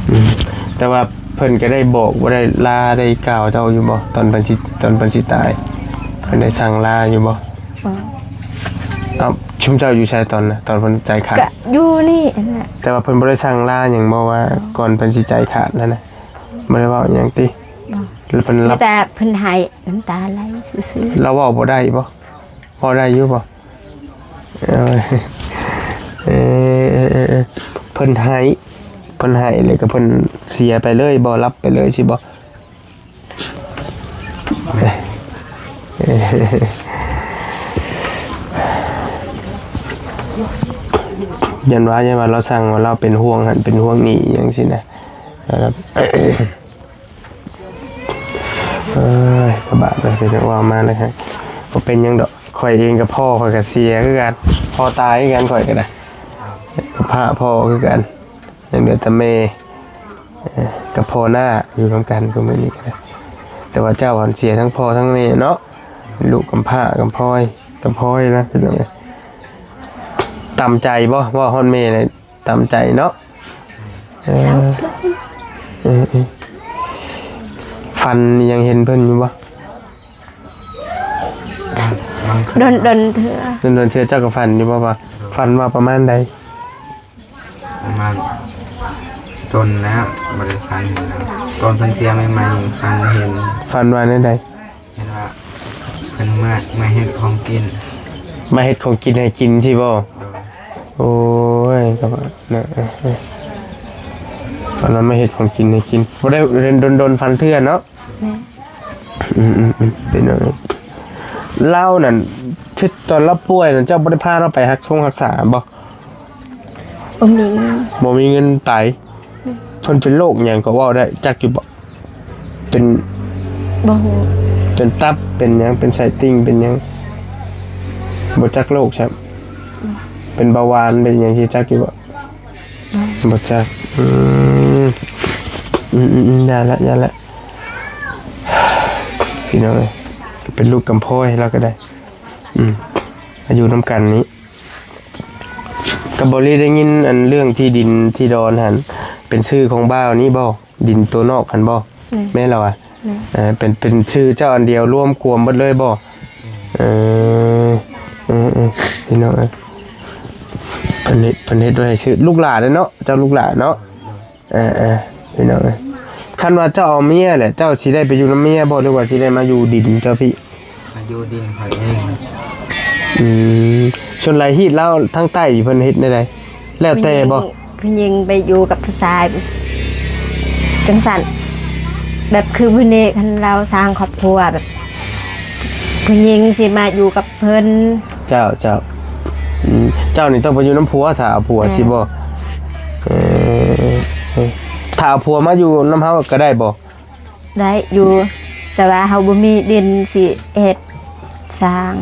ອືມ ແຕ່ວ່າເພິ່ນກໍໄດ້ບອກ ບໍ່ໄດ້ລາ ໄດ້ກ່າວເຈົ້າຢູ່ບໍ່ ຕອນເພິ່ນຊິ ຕອນເພິ່ນຊິຕາຍ? ເພິ່ນໄດ້ສັ່ງລາຢູ່ບໍ່? ບໍ່. ເອົ້າ ຊຸມເຈົ້າຢູ່ໃສຕອນນະ ຕອນເພິ່ນໃຈຂາດ? ກະຢູ່ນີ້ຫັ້ນແຫຼະ. ແຕ່ວ່າເພິ່ນບໍ່ໄດ້ສັ່ງລາຫຍັງບໍ່ ວ່າກ່ອນເພິ່ນຊິໃຈຂາດຫັ້ນນະ? ບໍ່ໄດ້ເວົ້າຫຍັງຕິ? ບໍ່. ແລ້ວເພິ່ນ ມີແຕ່ເພິ່ນໄຫ້ນ້ຳຕາໄຫຼຊື່ໆ. ລາວເວົ້າບໍ່ໄດ້ບໍ່? ເວົ້າໄດ້ຢູ່ບໍ່? ເອີ ເອີ ເອີ ເອີ ເພິ່ນໄຫ້ ເພິ່ນໄຫ້ ແລ້ວກໍເພິ່ນເສຍໄປເລີຍບໍ່? ຫຼັບໄປເລີຍຊີ້ບໍ່? ຢ້ານວ່າ ຢ້ານວ່າລາວສັ່ງວ່າລາວເປັນຫ່ວງຫັ້ນເປັນຫ່ວງນີ້ຫຍັງຊີ້ນະ. ເອີຍ ກະບາດເລີຍ ເປັນຫຍັງເວົ້າມາເລີຍ. ບໍ່ເປັນຫຍັງດອກ ຂ້ອຍເອງກໍພໍ່ ຂ້ອຍກໍເສຍຄືກັນ ພໍ່ຕາຍຄືກັນ ຂ້ອຍກໍໄດ້ ກໍພາພໍ່ຄືກັນ ຍັງເຫຼືອແຕ່ແມ່ ເອີ ກັບພໍ່ນ້າຢູ່ນຳກັນ ຄືມື້ນີ້ກໍໄດ້. ແຕ່ວ່າເຈົ້າຫັ້ນເສຍທັງພໍ່ທັງແມ່ເນາະ ລູກກຳພ້າກຳພ້ອຍ ກຳພ້ອຍນະ ເປັນຫຍັງ? ຕຳໃຈບໍ່? ເວົ້າຮອດແມ່ແລ້ວ ຕາມໃຈເນາະ. ເອີ ເອີ ເອີ ຝັນຫຍັງເຫັນເພິ່ນຢູ່ບໍ່? ບາງ ບາງຄືນ ດົນໆເທື່ອ. ດົນໆເທື່ອ ເຈົ້າກໍຝັນຢູ່ບໍ່ວ່າ ໂດຍ ຝັນວ່າປະມານໃດ? ປະມານ ດົນແລ້ວ ບໍ່ໄດ້ຝັນເຫັນແລ້ວ. ຕອນເພິ່ນເສຍໃໝ່ໆ ຝັນເຫັນ. ຝັນວ່າແນວໃດ? ເຫັນວ່າເພິ່ນມາ ມາເຮັດຂອງກິນ ມາເຮັດຂອງກິນໃຫ້ກິນຊີ້ບໍ່? ໂດຍ. ໂອ້ຍ ກໍວ່ານະ ເອີ ເອີ ຕອນນັ້ນມາເຮັດຂອງກິນໃຫ້ກິນ ບໍ່ໄດ້ເຫັນດົນໆ ຝັນເທື່ອເນາະ. ແມ່ນ. ອືມໆໆ ເປັນຫຍັງ? ລາວນັ້ນ ຄືຕອນລາວປ່ວຍນັ້ນ ເຈົ້າບໍ່ໄດ້ພາລາວໄປຮັກຊົງຮັກສາບໍ່? ບໍ່ມີເງິນ ບໍ່ມີເງິນໄປ. ແມ່ນ. ເພິ່ນເປັນໂລກຫຍັງກໍເວົ້າໄດ້ ຈັກຢູ່ບໍ່? ເປັນ ບໍ່ຮູ້. ເປັນຕັບ ເປັນຫຍັງ ເປັນໄສ້ຕິ່ງ ເປັນຫຍັງ ບໍ່ຈັກໂລກຊ້ຳ. ແມ່ນ. ເປັນເບົາຫວານ ເປັນຫຍັງຊິຈັກຢູ່ບໍ່? ບໍ່ ບໍ່ຈັກ. ອືມ ອືມໆໆ ຢ່າລະ ຢ່າລະ ພີ່ນ້ອງເອີຍ. ເປັນລູກກຳພ້ອຍລາວກໍໄດ້ ອືມ ມາຢູ່ນຳກັນນີ້. ກັບບໍລີໄດ້ຍິນອັນເລື່ອງທີ່ດິນທີ່ດອນຫັ້ນ ເປັນຊື່ຂອງບ່າວນີ້ບໍ່? ດິນຕົວນອກຫັ້ນບໍ່? ແມ່ນ ແມ່ນລະວະ? ແມ່ນ. ເອີ ເປັນ ເປັນຊື່ເຈົ້າອັນດຽວລວມກວມເບິດເລີຍບໍ່? ແມ່ນ. ເອີ ເອີ ເອີ ພີ່ນ້ອງເອີຍ ເພິ່ນເຮັດ ເພິ່ນເຮັດໄວ້ໃຫ້ຊື່ ລູກຫຼານເດ້ເນາະ ເຈົ້າລູກຫຼານເນາະ. ເອີ ເອີ ພີ່ນ້ອງເອີຍ ຄັນວ່າເຈົ້າເອົາເມຍແຫຼະ ເຈົ້າຊິໄດ້ໄປຢູ່ນຳເມຍບໍ່ ຫຼືວ່າຊິໄດ້ມາຢູ່ດິນເຈົ້າພີ້? ມາຢູ່ດິນຂ້ອຍເອງ. ອືມ ສ່ວນຫຼາຍຮີດລາວທາງໃຕ້ເພິ່ນເຮັດແນວໃດ? ແລ້ວແຕ່ບໍ່? ຜູ້ຍິງ ຜູ້ຍິງໄປຢູ່ກັບຜູ້ຊາຍ ຈັ່ງຊັ້ນ ແບບຄືຜູ້ນີ້ ຄັນລາວສ້າງຄອບຄົວ ແບບຜູ້ຍິງຊິມາຢູ່ກັບເພິ່ນ. ເຈົ້າ ເຈົ້າ ອືມ ເຈົ້ານີ້ຕ້ອງໄປຢູ່ນຳຜົວ ຖ້າເອົາຜົວ ແມ່ນ ຊິບໍ່? ເອີ ເອີ ຖ້າເອົາຜົວມາຢູ່ນຳເຮົາກໍໄດ້ບໍ່? ໄດ້ຢູ່ ແຕ່ວ່າເຮົາບໍ່ມີດິນຊິເຮັດສ້າງ.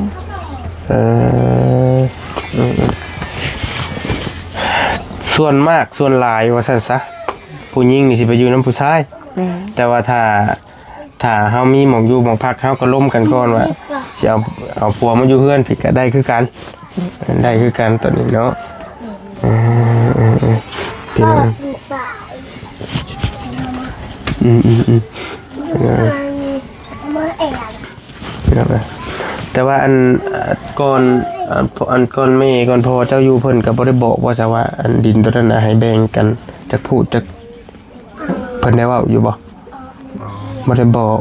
ເອີ ເອີ ເອີ ສ່ວນມາກສ່ວນຫຼາຍວ່າຊັ້ນຊະ ຜູ້ຍິງນີ້ຊິໄປຢູ່ນຳຜູ້ຊາຍ. ແມ່ນ. ແຕ່ວ່າຖ້າ ຖ້າເຮົາມີໝ່ອງຢູ່ໝ່ອງພັກ ເຮົາກໍລົມກັນກ່ອນວ່າຊິເອົາ ເອົາຜົວມາຢູ່ເຮືອນພີ້ກໍໄດ້ຄືກັນ. ໄດ້ຄືກັນຕອນນີ້ເນາະ. ເອີ ເອີ ເອີ ເອີ ພີ່ນ້ອງ ອືມ ອືມ ອືມ ເອີ ພີ່ນ້ອງເອີຍ ແຕ່ວ່າອັນ ກ່ອນ ອັນ ອັນກ່ອນແມ່ກ່ອນພໍ່ເຈົ້າຢູ່ ເພິ່ນກໍບໍ່ໄດ້ບອກວ່າ ຊະວ່າ ອັນດິນໂຕນັ້ນນະ ໃຫ້ແບ່ງກັນຈັກຜູ້ຈັກ ເພິ່ນໄດ້ເວົ້າຢູ່ບໍ່? ບໍ່ ບໍ່ໄດ້ບອກ.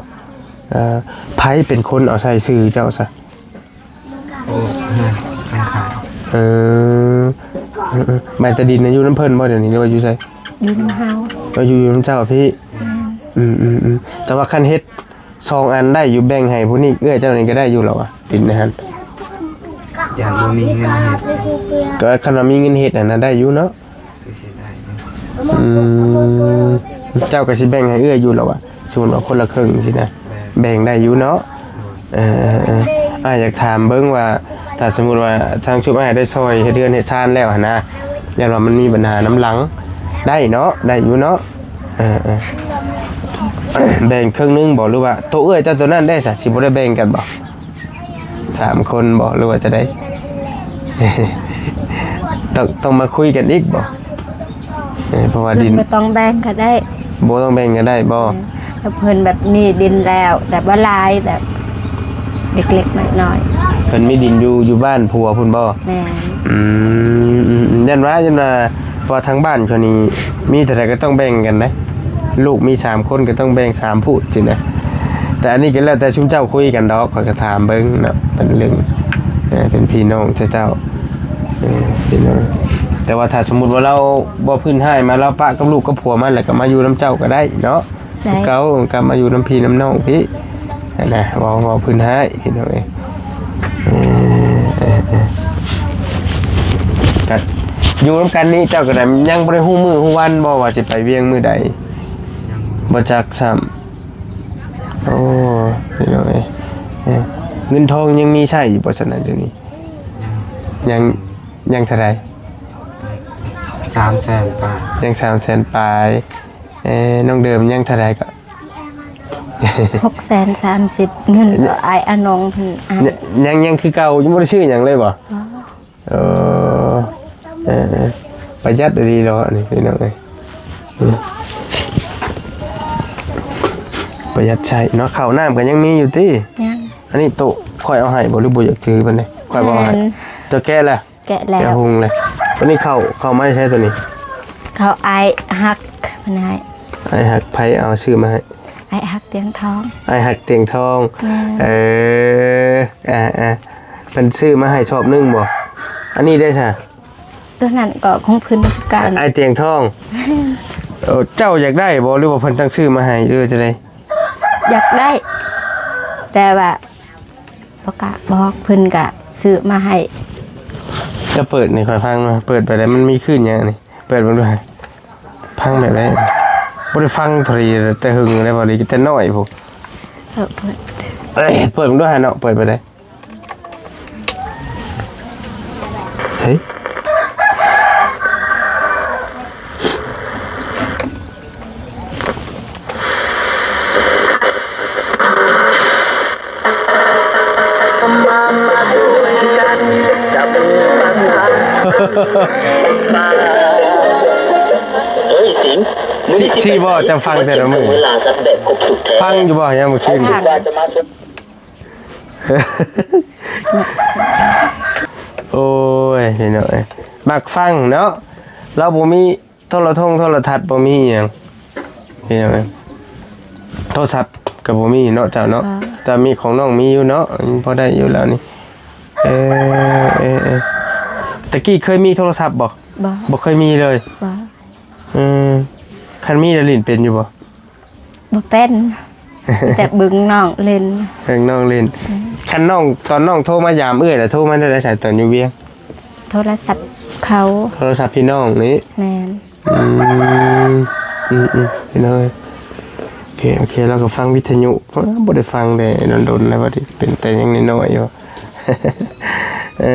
ເອີ ໃຜເປັນຄົນເອົາໃສ່ຊື່ເຈົ້າຊະ? ໂອ້ ເຮືອນຂ້າງໆ. ເອີ ເອີ ເອີ ໝາຍແຕ່ດິນນະຢູ່ນຳເພິ່ນບໍ່ດຽວນີ້ ຫຼືວ່າຢູ່ໃສ? ຢູ່ນຳເຮົາ. ເອີ ຢູ່ ຢູ່ນຳເຈົ້າພີ້. ອືມ ອືມ ອືມ ແຕ່ວ່າຄັນເຮັດສອງອັນໄດ້ຢູ່ ແບ່ງໃຫ້ຜູ້ນີ້ ເອື້ອຍເຈົ້ານີ້ກໍໄດ້ຢູ່ລະວະ ດິນນະຫັ້ນ. ຢ້ານບໍ່ມີເງິນເຮັດ ກໍຄັນວ່າມີເງິນເຮັດຫັ້ນນະ ໄດ້ຢູ່ເນາະ. ຄືຊິໄດ້ຢູ່. ອືມ ເຈົ້າກໍຊິແບ່ງໃຫ້ເອື້ອຍຢູ່ລະວະ ສົມມຸດວ່າຄົນລະເຄິ່ງຊີ້ນະ ແບ່ງ ແບ່ງໄດ້ຢູ່ເນາະ. ໂດຍ. ເອີໆໆ ອ້າຍຢາກຖາມເບິ່ງວ່າ ຖ້າສົມມຸດວ່າທາງຊຸມອ້າຍໄດ້ຊ່ອຍເຮັດເຮືອນເຮັດຊານແລ້ວຫັ້ນນະ ຢ້ານວ່າມັນມີບັນຫານຳຫຼັງ ໄດ້ເນາະ ໄດ້ຢູ່ເນາະ. ເອີໆ ແບ່ງເຄິ່ງໜຶ່ງບໍ່ ຫຼືວ່າໂຕເອື້ອຍເຈົ້າໂຕນັ້ນເດ້ ຊິບໍ່ໄດ້ແບ່ງກັນບໍ່? ສາມຄົນບໍ່ ຫຼືວ່າຈັ່ງໃດ? ຕ້ອງ ຕ້ອງມາຄຸຍກັນອີກບໍ່? ເອີ ເພາະວ່າດິນ ເພິ່ນບໍ່ຕ້ອງແບ່ງກໍໄດ້. ບໍ່ຕ້ອງແບ່ງກໍໄດ້ບໍ່? ແມ່ນ ຖ້າເພິ່ນແບບມີດິນແລ້ວ ແຕ່ບໍ່ຫຼາຍ ແບບເລັກໆນ້ອຍໆ. ເພິ່ນມີດິນຢູ່ ຢູ່ບ້ານຜົວພຸ້ນບໍ່? ແມ່ນ. ອືມ ອືມ ຢ້ານວ່າ ຢ້ານວ່າ ເພາະວ່າທາງບ້ານເຂົານີ້ມີເທົ່າໃດກໍຕ້ອງແບ່ງກັນເດ້ ລູກມີສາມຄົນກໍຕ້ອງແບ່ງສາມພູ້ນຊີ້ນະ. ແຕ່ອັນນີ້ກໍແລ້ວແຕ່ຊຸມເຈົ້າຄຸຍກັນດອກ ຂ້ອຍກໍຖາມເບິ່ງເນາະ ເປັນເລື່ອງ ເອີ ເປັນພີ່ນ້ອງເຈົ້າ ເອີ ພີ່ນ້ອງ. ແຕ່ວ່າຖ້າສົມມຸດວ່າລາວບໍ່ພື້ນຮ້າຍມາ ລາວປະກັບລູກກັບຜົວມາ ແລ້ວກໍມາຢູ່ນຳເຈົ້າກໍໄດ້ເນາະ. ໄດ້ ເກົ່າ ກັບມາຢູ່ນຳພີ່ນຳນ້ອງພີ້ຫັ້ນນະ ເວົ້າ ເວົ້າພື້ນຮ້າຍພີ່ນ້ອງເອີຍ. ເອີ ເອີ ເອີ ກໍຢູ່ນຳກັນນີ້ ເຈົ້າກໍໄດ້ ຍັງບໍ່ໄດ້ຮູ້ມື້ຮູ້ວັນບໍ່ ວ່າຊິໄປວຽງມື້ໃດ? ຍັງ ບໍ່ຈັກຊ້ຳ. ໂອ້ ພີ່ນ້ອງເອີຍ ເອີ ເງິນທອງຍັງມີໃຊ້ຢູ່ບໍ່ຊັ້ນນະ ດຽວນີ້? ຍັງ ຍັງ ຍັງເທົ່າໃດ? ສາມແສນປາຍ. ຍັງສາມແສນປາຍ. ເອີ ນ້ອງເດີມຍັງເທົ່າໃດກໍ? ຫົກແສນສາມສິບ ເງິນກໍອ້າຍອານອງເພິ່ນໃຫ້. ຍັງ ຍັງຄືເກົ່າ ຍັງບໍ່ໄດ້ຊື້ຫຍັງເລີຍບໍ່? ບໍ່. ເອີ ເອີ ເອີ ປະຢັດອີ່ຫຼີເນາະນີ້ພີ່ນ້ອງເອີຍ ອືມ ປະຢັດໃຊ້ເນາະ. ເຂົ້ານ້ຳກໍຍັງມີຢູ່ຕິ? ຍັງ. ອັນນີ້ໂຕະຂ້ອຍເອົາໃຫ້ບໍ່ ຫຼືບໍ່ຢາກຖືປານໃດ? ຂ້ອຍບໍ່ເອົາໃຫ້. ແມ່ນ. ເຈົ້າແກະແລ້ວ? ແກະແລ້ວ ແກະຫຸງແລ້ວ. ຕົວນີ້ເຂົ້າ ເຂົ້າມາແຕ່ໃສຕົວນີ້? ເຂົ້າອ້າຍຮັກເພິ່ນໃຫ້. ອ້າຍຮັກໃຜເອົາຊື້ມາໃຫ້? ອ້າຍຮັກຕຽງທອງ. ອ້າຍຮັກຕຽງທອງ. ແມ່ນ. ເອີ ອ່າໆ ເພິ່ນຊື້ມາໃຫ້ຊອບໜຶ່ງບໍ່? ອັນນີ້ເດ້ຊະ? ຕົວນັ້ນກໍຂອງເພິ່ນຄືກັນ. ອ້າຍຕຽງທອງ. ແມ່ນ. ເອີ ເຈົ້າຢາກໄດ້ບໍ່ ຫຼືວ່າເພິ່ນຕັ້ງຊື້ມາໃຫ້ ຫຼືວ່າຈັ່ງໃດ? ຢາກໄດ້ ແຕ່ວ່າ ບໍ່ກະບອກ ເພິ່ນກະຊື້ມາໃຫ້. ຈະເປີດໃຫ້ຂ້ອຍຟັງເນາະ ເປີດໄປແລ້ວມັນມີຄື້ນຫຍັງນີ້? ເປີດເບິ່ງດູ ຟັງແບບໃດ? ບໍ່ໄດ້ຟັງເທົ່າໃດແຕ່ຫຶງແລ້ວ ພໍດີແຕ່ນ້ອຍພຸ້ນ. ເອີ ເປີດ ເອີຍ ເປີດເບິ່ງດູຫັ້ນເນາະ ເປີດໄປໄດ້. ເຮີ້ຍ ເຮີ້ຍ ສິງ ຊິ ຊິບໍ່ ຈະຟັງແຕ່ລະມື້ ຟັງຢູ່ບໍ່ຍາມມື້ຄືນ? ໂອ້ຍ ພີ່ນ້ອງເອີຍ ມັກຟັງເນາະ ລາວບໍ່ມີໂທລະທົງໂທລະທັດ ບໍ່ມີຫຍັງ ພີ່ນ້ອງເອີຍ ໂທລະສັບກໍບໍ່ມີເນາະເຈົ້າເນາະ. ແຕ່ມີຂອງນ້ອງມີຢູ່ເນາະ ພໍໄດ້ຢູ່ແລ້ວນີ້. ເອີ ເອີ ເອີ ຕະກີ້ເຄີຍມີໂທລະສັບບໍ່? ບໍ່ ບໍ່ເຄີຍມີເລີຍ. ບໍ່ ເອີ ຄັນມີລະຫຼິ້ນເປັນຢູ່ບໍ່? ບໍ່ເປັນ ແຕ່ເບິ່ງນ້ອງຫຼິ້ນ ເບິ່ງນ້ອງຫຼິ້ນ. ອືມ ຄັນນ້ອງ ຕອນນ້ອງໂທມາຢາມເອື້ອຍລະ ໂທມາແນວໃດສະ ຕອນຢູ່ວຽງ? ໂທລະສັບເຂົາ ໂທລະສັບພີ່ນ້ອງນີ້. ແມ່ນ. ອືມ ອືມໆ ພີ່ນ້ອງເອີຍ ໂອເຄ ໂອເຄ ລາວກໍຟັງວິທະຍຸ ບໍ່ໄດ້ຟັງແຕ່ດົນໆ ແລ້ວ ວ່າເປັນແຕ່ຍັງນ້ອຍໆຢູ່. ເອີ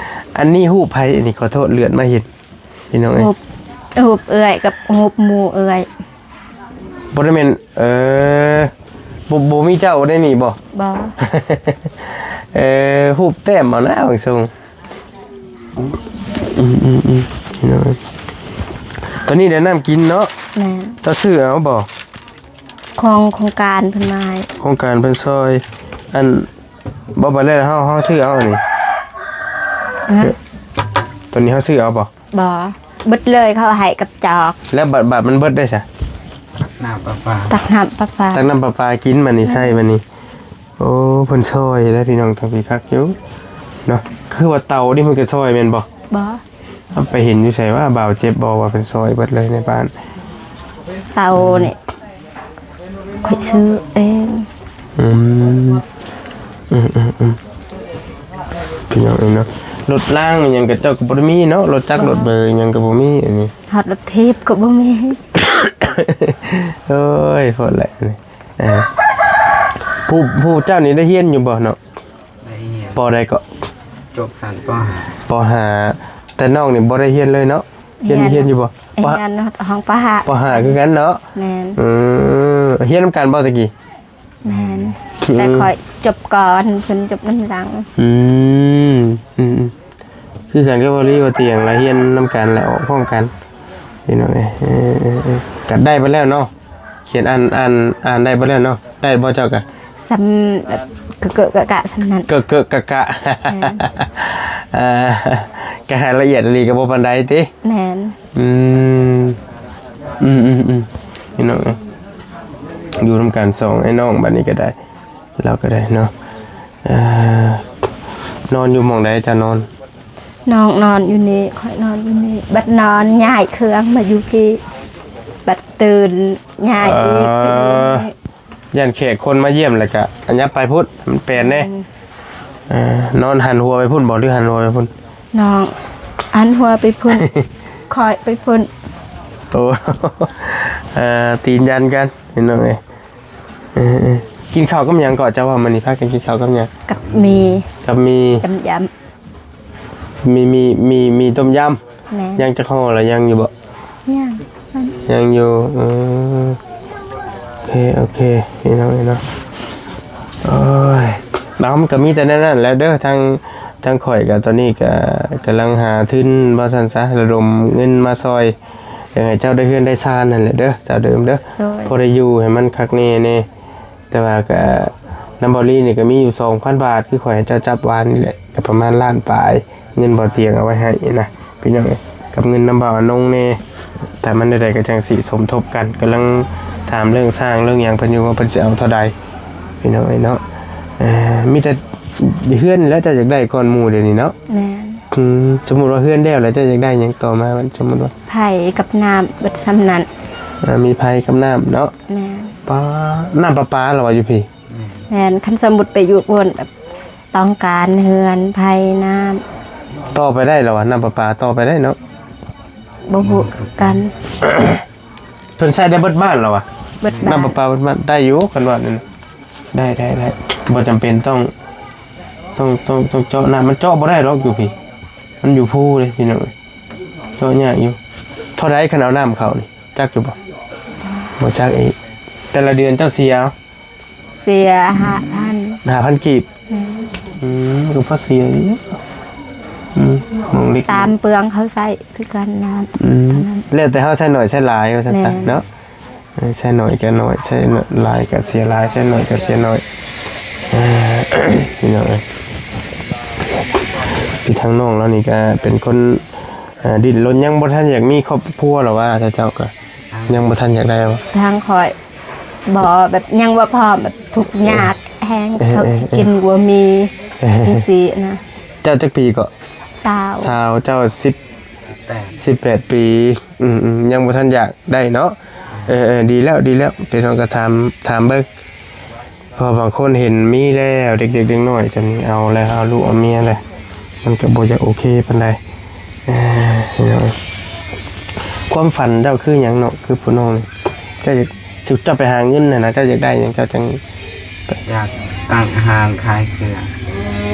ໆ ອັນນີ້ຮູບໃຜ? ອັນນີ້ ຂໍໂທດ ເລື່ອນມາເຫັນ ພີ່ນ້ອງເອີຍ ຮູບ ຮູບເອື້ອຍກັບຮູບໝູ່ເອື້ອຍ. ບໍ່ໄດ້ແມ່ນ ເອີ ບໍ່ ບໍ່ມີເຈົ້າໄດ້ນີ້ບໍ່? ບໍ່. ເອີ ຮູບແຕ້ມເອົານະ ບາງຊົງ. ອືມໆໆ ພີ່ນ້ອງເອີຍ ຕອນນີ້ໄດ້ນ້ຳກິນເນາະ. ແມ່ນ. ເຈົ້າຊື້ເອົາບໍ່? ຂອງໂຄງການເພິ່ນມາໃຫ້ ໂຄງການເພິ່ນຊ່ອຍ. ອັນ ບໍ່ ບາດແລ້ວເຮົາ ເຮົາຊື້ເອົານີ້. ຮະ? ຕອນນີ້ເຮົາຊື້ເອົາບໍ່? ບໍ່ ເບິດເລີຍ ເຂົາໃຫ້ກັບຈອກ. ແລ້ວບາດ ບາດມັນເບິດໄດ້ຊະ? ນ້ຳປະປາ ຕັກນ້ຳປະປາ ຕັກນ້ຳປະປາກິນ ບາດນີ້ໃຊ້ ບາດນີ້. ໂອ້ ເພິ່ນຊ່ອຍແລ້ວ ພີ່ນ້ອງ ທາງພີ້ຄັກຢູ່ເນາະ. ຄືວ່າເຕົານີ້ເພິ່ນກໍຊ່ອຍແມ່ນບໍ່? ບໍ່. ເອົາໄປເຫັນຢູ່ໃສວະ? ບ່າວເຈັບບໍ່ວ່າເພິ່ນຊ່ອຍເບິດເລີຍໃນບ້ານ? ເຕົານີ້ຂ້ອຍຊື້ເອງ. ອືມ ອືມໆໆ. ພີ່ນ້ອງເອີຍເນາະ. ລົດລາງອີ່ຫຍັງກໍເຈົ້າກໍບໍ່ໄດ້ມີເນາະ, ລົດຈັກ ບໍ່ ລົດເບີອີ່ຫຍັງກໍບໍ່ມີອັນນີ້. ຮອດລົດຖີບກໍບໍ່ມີ. ໂອ້ຍ ໂພດແຫຼະອັນນີ້. ເອີ ຜູ້ ຜູ້ເຈົ້ານີ້ໄດ້ຮຽນຢູ່ບໍ່ເນາະ? ໄດ້ຮຽນ. ປໍໃດເກາະ? ຈົບຊັ້ນປໍຫ້າ. ປໍຫ້າ. ແຕ່ນ້ອງນີ້ບໍ່ໄດ້ຮຽນເລີຍເນາະ? ຮຽນ ຮຽນ ຮຽນຢູ່ບໍ່? ຮຽນຫ້ອງປໍຫ້າ. ປໍຫ້າຄືກັນເນາະ? ແມ່ນ. ເອີ ຮຽນນຳກັນບໍ່ແຕ່ກີ້? ແມ່ນ. ອືມ ແຕ່ຂ້ອຍຈົບກ່ອນ ເພິ່ນຈົບນຳຫຼັງ. ອືມ ອືມ ອືມ ຄືກັນກັບບໍ່ລີບໍ່ຕຽງລະ ຮຽນນຳກັນລະອອກພ້ອມກັນ ພີ່ນ້ອງເອີຍ. ເອີ ເອີ ເອີ ກໍໄດ້ເບິດແລ້ວເນາະ? ຂຽນອ່ານ ອ່ານ ອ່ານໄດ້ເບິດແລ້ວເນາະ? ໄດ້ບໍ່ເຈົ້າກະ? ສ່ຳ ເກີະເກີະກະກະສ່ຳນັ້ນ. ເກີະເກີະກະກະ. ແມ່ນ. ອ່າ ກະໃຫ້ລະອຽດອີ່ຫຼີກໍບໍ່ປານໃດຕິ? ແມ່ນ. ອືມ ອືມ ອືມ ອືມ ພີ່ນ້ອງເອີຍ ຢູ່ນຳກັນສອງໄອ້ນ້ອງ ບັດນີ້ກໍໄດ້ ລາວກໍໄດ້ເນາະ. ເອີ ນອນຢູ່ໝ່ອງໃດເຈົ້ານອນ? ນ້ອງນອນຢູ່ນີ້ ຂ້ອຍນອນຢູ່ນີ້ ບັດນອນຍ້າຍເຄື່ອງມາຢູ່ພີ້ ບັດຕື່ນຍ້າຍອີກ. ເອີ ຢ້ານແຂກຄົນມາຢ້ຽມ ແລ້ວກະອັນຫຍັບໄປພຸ້ນ ມັນແປນເດ້. ອືມ ເອີ ນອນຫັນຫົວໄປພຸ້ນບໍ່ ຫຼືຫັນຫົວໄປພຸ້ນ? ນ້ອງຫັນຫົວໄປພຸ້ນ ຂ້ອຍໄປພຸ້ນ. ໂອ້ ເອີ ຕີນຢັນກັນ ພີ່ນ້ອງເອີຍ. ເອີ ເອີ ກິນເຂົ້າກັບຫຍັງເກາະ? ເຈົ້າວ່າມື້ນີ້ພາກັນກິນເຂົ້າກັບຫຍັງ? ກັບໝີ່ ກັບໝີ່ ຕົ້ມຢຳ. ມີ ມີ ມີ ມີຕົ້ມຢຳ. ແມ່ນ. ຍັງຈັກຫໍ່ລະ ຍັງຢູ່ບໍ່? ຍັງ ຍັງຢູ່. ເອີ ໂອເຄ ໂອເຄ ພີ່ນ້ອງເອີຍເນາະ. ໂອ້ຍ ເອົາ ມັນກໍມີແຕ່ແນວນັ້ນແຫຼະເດີ. ທາງ ທາງຂ້ອຍກໍຕອນນີ້ກໍກຳລັງຫາທຶນວ່າຊັ້ນຊະ ລະດົມເງິນມາຊ່ອຍ ຢາກໃຫ້ເຈົ້າໄດ້ເຮືອນໄດ້ຊານຫັ້ນແຫຼະເດີ ສາວເດີມເດີ. ໂດຍ. ພໍໄດ້ຢູ່ໃຫ້ມັນຄັກແນ່ແນ່. ແຕ່ວ່າກະນຳເບົາລີນີ້ກະມີຢູ່ສອງພັນບາດ ຄືຂ້ອຍໃຫ້ເຈົ້າຈັບວານນີ້ແຫຼະ ກະປະມານລ້ານປາຍ ເງິນເບົາຕຽງເອົາໄວ້ໃຫ້ນະ ພີ່ນ້ອງເອີຍ ກັບເງິນນຳເບົາອານົງແດ່. ຖ້າມັນແນວໃດກະຈັ່ງຊິສົມທົບກັນ ກຳລັງຖາມເລື່ອງສ້າງເລື່ອງຫຍັງເພິ່ນຢູ່ວ່າເພິ່ນຊິເອົາເທົ່າໃດ ພີ່ນ້ອງເອີຍເນາະ. ເອີ ມີແຕ່ເຮືອນແຫຼະເຈົ້າຢາກໄດ້ກ່ອນໝູ່ດຽວນີ້ເນາະ. ແມ່ນ. ອືມ ສົມມຸດວ່າເຮືອນແລ້ວແລ້ວ ເຈົ້າຢາກໄດ້ຫຍັງຕໍ່ມາ? ສົມມຸດວ່າ ໄຜກັບນ້ຳ ເບິດສ່ຳນັ້ນ. ເອີ ມີໄຜກັບນ້ຳເນາະ. ແມ່ນ. ປາ ນ້ຳປະປາລະວ່າຢູ່ພີ້? ແມ່ນ. ຄັນສົມມຸດໄປຢູ່ພຸ້ນ ແບບຕ້ອງການເຮືອນ ໄຜ ນ້ຳ ຕໍ່ໄປໄດ້ລະວ່າ ນ້ຳປະປາຕໍ່ໄປໄດ້ເນາະ. ບໍ່ຮູ້ຄືກັນ. ເພິ່ນໃຊ້ໄດ້ເບິດບ້ານລະວ່າ ເບິດບ້ານ ນ້ຳປະປາເບິດບ້ານ ໄດ້ຢູ່ຄັນວ່ານັ້ນ. ໄດ້ ໄດ້ ໄດ້ ບໍ່ຈຳເປັນຕ້ອງ ຕ້ອງ ຕ້ອງ ຕ້ອງເຈາະນ້ຳ ມັນເຈາະບໍ່ໄດ້ດອກຢູ່ພີ້ ມັນຢູ່ພູເດ້ ພີ່ນ້ອງເອີຍ ເຈາະຍາກຢູ່. ເທົ່າໃດຄັນເອົານ້ຳເຂົ້ານີ້ ຈັກຢູ່ບໍ່? ບໍ່ຈັກອີກ. ແຕ່ລະເດືອນເຈົ້າເສຍ ເສຍຫ້າພັນ ຫ້າພັນກີບ. ແມ່ນ. ອືມ ກໍພໍເສຍຢູ່. ອືມ ໝອງເລັກ ຕາມເປືອງເຂົາໃຊ້ຄືກັນນະ. ອືມ ເທົ່ານັ້ນ ແລ້ວແຕ່ເຮົາໃຊ້ໜ້ອຍໃຊ້ຫຼາຍວ່າຊັ້ນຊະ. ແມ່ນ. ເນາະ ເອີ ໃຊ້ໜ້ອຍກໍໜ້ອຍ ໃຊ້ຫຼາຍກໍເສຍຫຼາຍ ໃຊ້ໜ້ອຍກໍເສຍໜ້ອຍ. ເອີ ພີ່ນ້ອງເອີຍ ຄືທາງນ້ອງລາວນີ້ກໍເປັນຄົນ ເອີ ດີ້ນລົນ ຍັງບໍ່ທັນຢາກມີຄອບຄົວລະວ່າ ເຈົ້າກໍຍັງບໍ່ທັນຢາກໄດ້ບໍ່? ທາງຂ້ອຍບໍ່ ແບບຍັງບໍ່ພ້ອມ ແບບທຸກຍາກແຮງ ເອີ ເອີ ເອີ ເຂົາຊິກິນບໍ່ມີ ເອີ ຈັ່ງຊີ້ນະ. ເຈົ້າຈັກປີເກາະ? ຊາວ ຊາວ ເຈົ້າສິບ ແປດ ສິບແປດປີ. ອືມໆ ຍັງບໍ່ທັນຢາກໄດ້ເນາະ. ເອີໆ ດີແລ້ວ ດີແລ້ວ ເປັນຫຍັງກໍຖາມ ຖາມເບິ່ງ ເພາະບາງຄົນເຫັນມີແລ້ວ ເດັກໆ ເດັກນ້ອຍ ຈະມີເອົາແລ້ວ ເອົາລູກເອົາເມຍແລ້ວ ມັນກໍບໍ່ຢາກໂອເຄປານໃດ. ເອີ ຄວາມຝັນເຈົ້າຄືຫຍັງເນາະ? ຄືຜູ້ນ້ອງນີ້ ເຈົ້າຢາກ ເຈົ້າໄປຫາເງິນຫັ້ນນະ ເຈົ້າຢາກໄດ້ຫຍັງ? ເຈົ້າຈັ່ງ ຢາກຕັ້ງຮ້ານຂາຍເຄື່ອງ.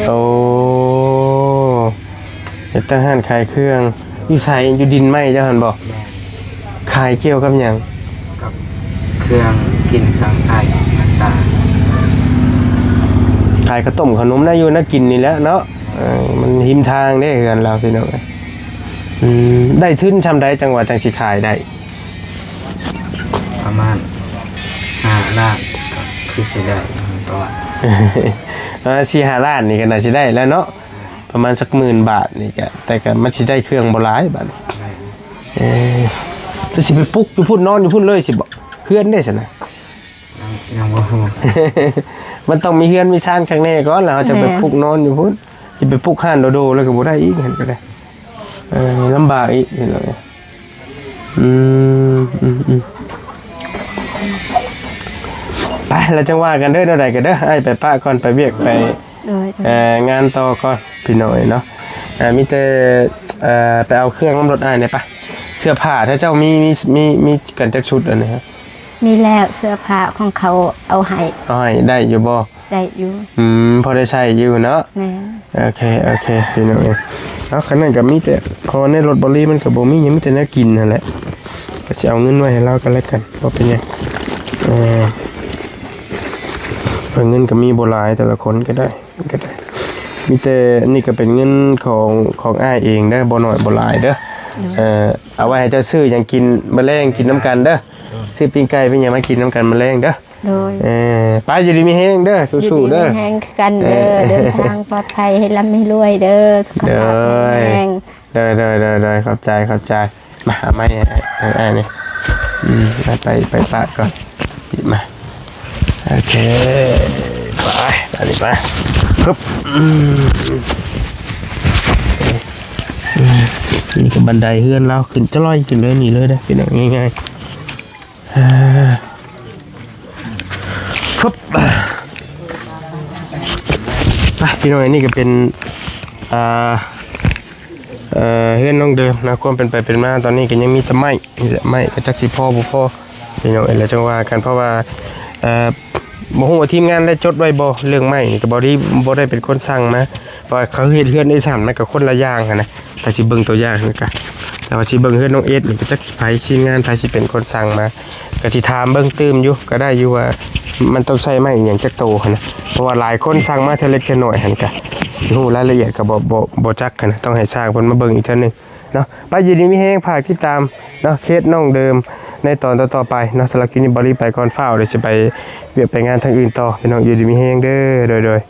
ໂອ້ ຢາກຕັ້ງຮ້ານຂາຍເຄື່ອງ. ຢູ່ໃສ? ຢູ່ດິນໃໝ່ເຈົ້າຫັ້ນບໍ່? ແມ່ນ. ຂາຍກ່ຽວກັບຫຍັງ? ກັບເຄື່ອງກິນເຄື່ອງໃຊ້ຕ່າງໆ. ຂາຍເຂົ້າຕົ້ມເຂົ້າໜົມ ແນວຢູ່ແນວກິນນີ້ແຫຼະເນາະ. ເອີ ມັນຮິມທາງເດ້ເຮືອນລາວ ພີ່ນ້ອງເອີຍ. ອືມ ໄດ້ທຶນຊ່ຳໃດຈັ່ງວ່າຈັ່ງຊິຂາຍໄດ້? ປະມານຫ້າລ້ານ ກໍຄືຊິໄດ້ປະມານ ເອີ ສີ່ຫ້າລ້ານນີ້ກໍໜ້າຊິໄດ້ແລ້ວເນາະ. ປະມານສັກໝື່ນບາດນີ້ກະ ແຕ່ກະມັນຊິໄດ້ເຄື່ອງບໍ່ຫຼາຍບາດນີ້. ແມ່ນ. ເອີ ຈະຊິໄປປຸກຢູ່ພຸ້ນ ນອນຢູ່ພຸ້ນເລີຍຊິບໍ? ເຮືອນເດ້ຊັ້ນນະ? ຍັງ ຍັງບໍ່ຮູ້. ມັນຕ້ອງມີເຮືອນມີຊານຂ້າງແນ່ກ່ອນ ແລ້ວເຮົາຈະໄປ ແມ່ນ ປຸກນອນຢູ່ພຸ້ນ. ຊິໄປປຸກຮ້ານໂດໆ ແລ້ວກໍບໍ່ໄດ້ອີກ ຫັ້ນກໍໄດ້. ເອີ ລຳບາກອີກ ເຫັນບໍ່? ອືມ ອືມ ອືມ ໄປ ແລ້ວຈັ່ງວ່າກັນເດີ ແນວໃດກໍເດີ. ອ້າຍໄປປະກ່ອນ ໄປວຽກ ໄປ ໂດຍ ເອີງານຕໍ່ກ່ອນພີ່ນ້ອງເອີຍເນາະ ເອີມີແຕ່ເອີໄປເອົາເຄື່ອງນຳລົດອ້າຍແດ່ປະ ເສື້ອຜ້າຖ້າເຈົ້າມີມີມີມີກັນຈັກຊຸດອັນນີ້ຮະ ມີແລ້ວເສື້ອຜ້າຂອງເຂົາເອົາໃຫ້ ເອົາໃຫ້ໄດ້ຢູ່ບໍ່ ໄດ້ຢູ່ ອືມພໍໄດ້ໃຊ້ ຢູ່ເນາະ ແມ່ນ ໂອເຄໂອເຄພີ່ນ້ອງເອີຍ ເອົາຄັນນັ້ນກໍມີແຕ່ເພາະວ່າໃນລົດບໍລີມັນກໍບໍ່ມີຫຍັງ ມີແຕ່ແນວກິນຫັ້ນແຫຼະ ກໍຊິເອົາເງິນໄວ້ໃຫ້ລາວກໍແລ້ວກັນ ບໍ່ເປັນຫຍັງ ເອີເງິນກໍມີບໍ່ຫຼາຍແຕ່ລະຄົນກໍໄດ້ ກໍໄດ້ ມີແຕ່ອັນນີ້ກໍເປັນເງິນຂອງຂອງອ້າຍເອງເດີ ບໍ່ໜ້ອຍບໍ່ຫຼາຍເດີ ເອີເອົາໄວ້ໃຫ້ເຈົ້າຊື້ຫຍັງກິນມື້ແລງ ກິນນຳກັນເດີ ຊື້ປີ້ງໄກ່ປີ້ງຫຍັງມາກິນນຳກັນມື້ແລງເດີ ໂດຍ ເອີໄປຢູ່ດີມີແຮງເດີ ສູ້ໆເດີ ຢູ່ດີມີແຮງຄືກັນເດີ ເອີ ເດີນທາງປອດໄພ ໃຫ້ລ່ຳໃຫ້ລວຍເດີ ສຸຂະພາບແຂງແຮງ ໂດຍ ໂດຍ ໂດຍ ໂດຍ ຂອບໃຈ ຂອບໃຈ ມາ ເອົາໄມ້ໃຫ້ອ້າຍນີ້ ອືມ ໄປ ໄປປະກ່ອນ ມາ ໂອເຄ ໄປ ໄປນີ້ໄປ ຮຶບ ອືມ ນີ້ກໍບັນໄດເຮືອນລາວ ຂຶ້ນຈະລອຍຂຶ້ນເລີຍ ນີ້ເລີຍເດີ ເປັນຫຍັງງ່າຍໆ ເອີ ຟຶບ ໄປ ພີ່ນ້ອງ ອັນນີ້ກໍເປັນ ອ່າ ເອີ ເຮືອນນ້ອງເດີມນະ ຄວາມເປັນໄປເປັນມາ ຕອນນີ້ກໍຍັງມີແຕ່ໄມ້ນີ້ແຫຼະ ໄມ້ກໍຈັກຊິພໍບໍ່ພໍ ພີ່ນ້ອງເອີຍ ແລ້ວຈັ່ງວ່າກັນ ເພາະວ່າ ເອີ ບໍ່ຮູ້ວ່າທີມງານໄດ້ຈົດໄວ້ບໍ່ ເລື່ອງໄມ້ນີ້ກໍບໍ່ໄດ້ ບໍ່ໄດ້ເປັນຄົນສັ່ງມາ ເພາະວ່າເຂົາເຮັດເຮືອນເອຊັນ ມັນກໍຄົນລະຢ່າງຫັ້ນນະ ຖ້າຊິເບິ່ງຕົວຢ່າງນີ້ກະ ແຕ່ວ່າຊິເບິ່ງເຮືອນນ້ອງເອສນີ້ ກໍຈັກໃຜທີມງານໃຜຊິເປັນຄົນສັ່ງມາ ກໍຊິຖາມເບິ່ງຕື່ມຢູ່ ກໍໄດ້ຢູ່ວ່າມັນຕ້ອງໃຊ້ໄມ້ອີ່ຫຍັງຈັກໂຕຫັ້ນນະ ເພາະວ່າຫຼາຍຄົນສັ່ງມາເທື່ອເລັກເທື່ອນ້ອຍຫັ້ນ ກະຊິຮູ້ລາຍລະອຽດກໍບໍ່ບໍ່ບໍ່ຈັກຫັ້ນນະ ຕ້ອງໃຫ້ຊ່າງເພິ່ນມາເບິ່ງອີກເທື່ອໜຶ່ງເນາະ ໄປ ຢູ່ດີມີແຮງ ຝາກຕິດຕາມເນາະ ເຄສນ້ອງເດີມໃນຕອນຕໍ່ໆໄປເນາະ ສຳລັບຄລິບນີ້ ບາລີໄປກ່ອນ ຟ້າວ ດຽວຊິໄປວຽກໄປງານທາງອື່ນຕໍ່ ພີ່ນ້ອງ ຢູ່ດີມີແຮງເດີ ໂດຍໂດຍ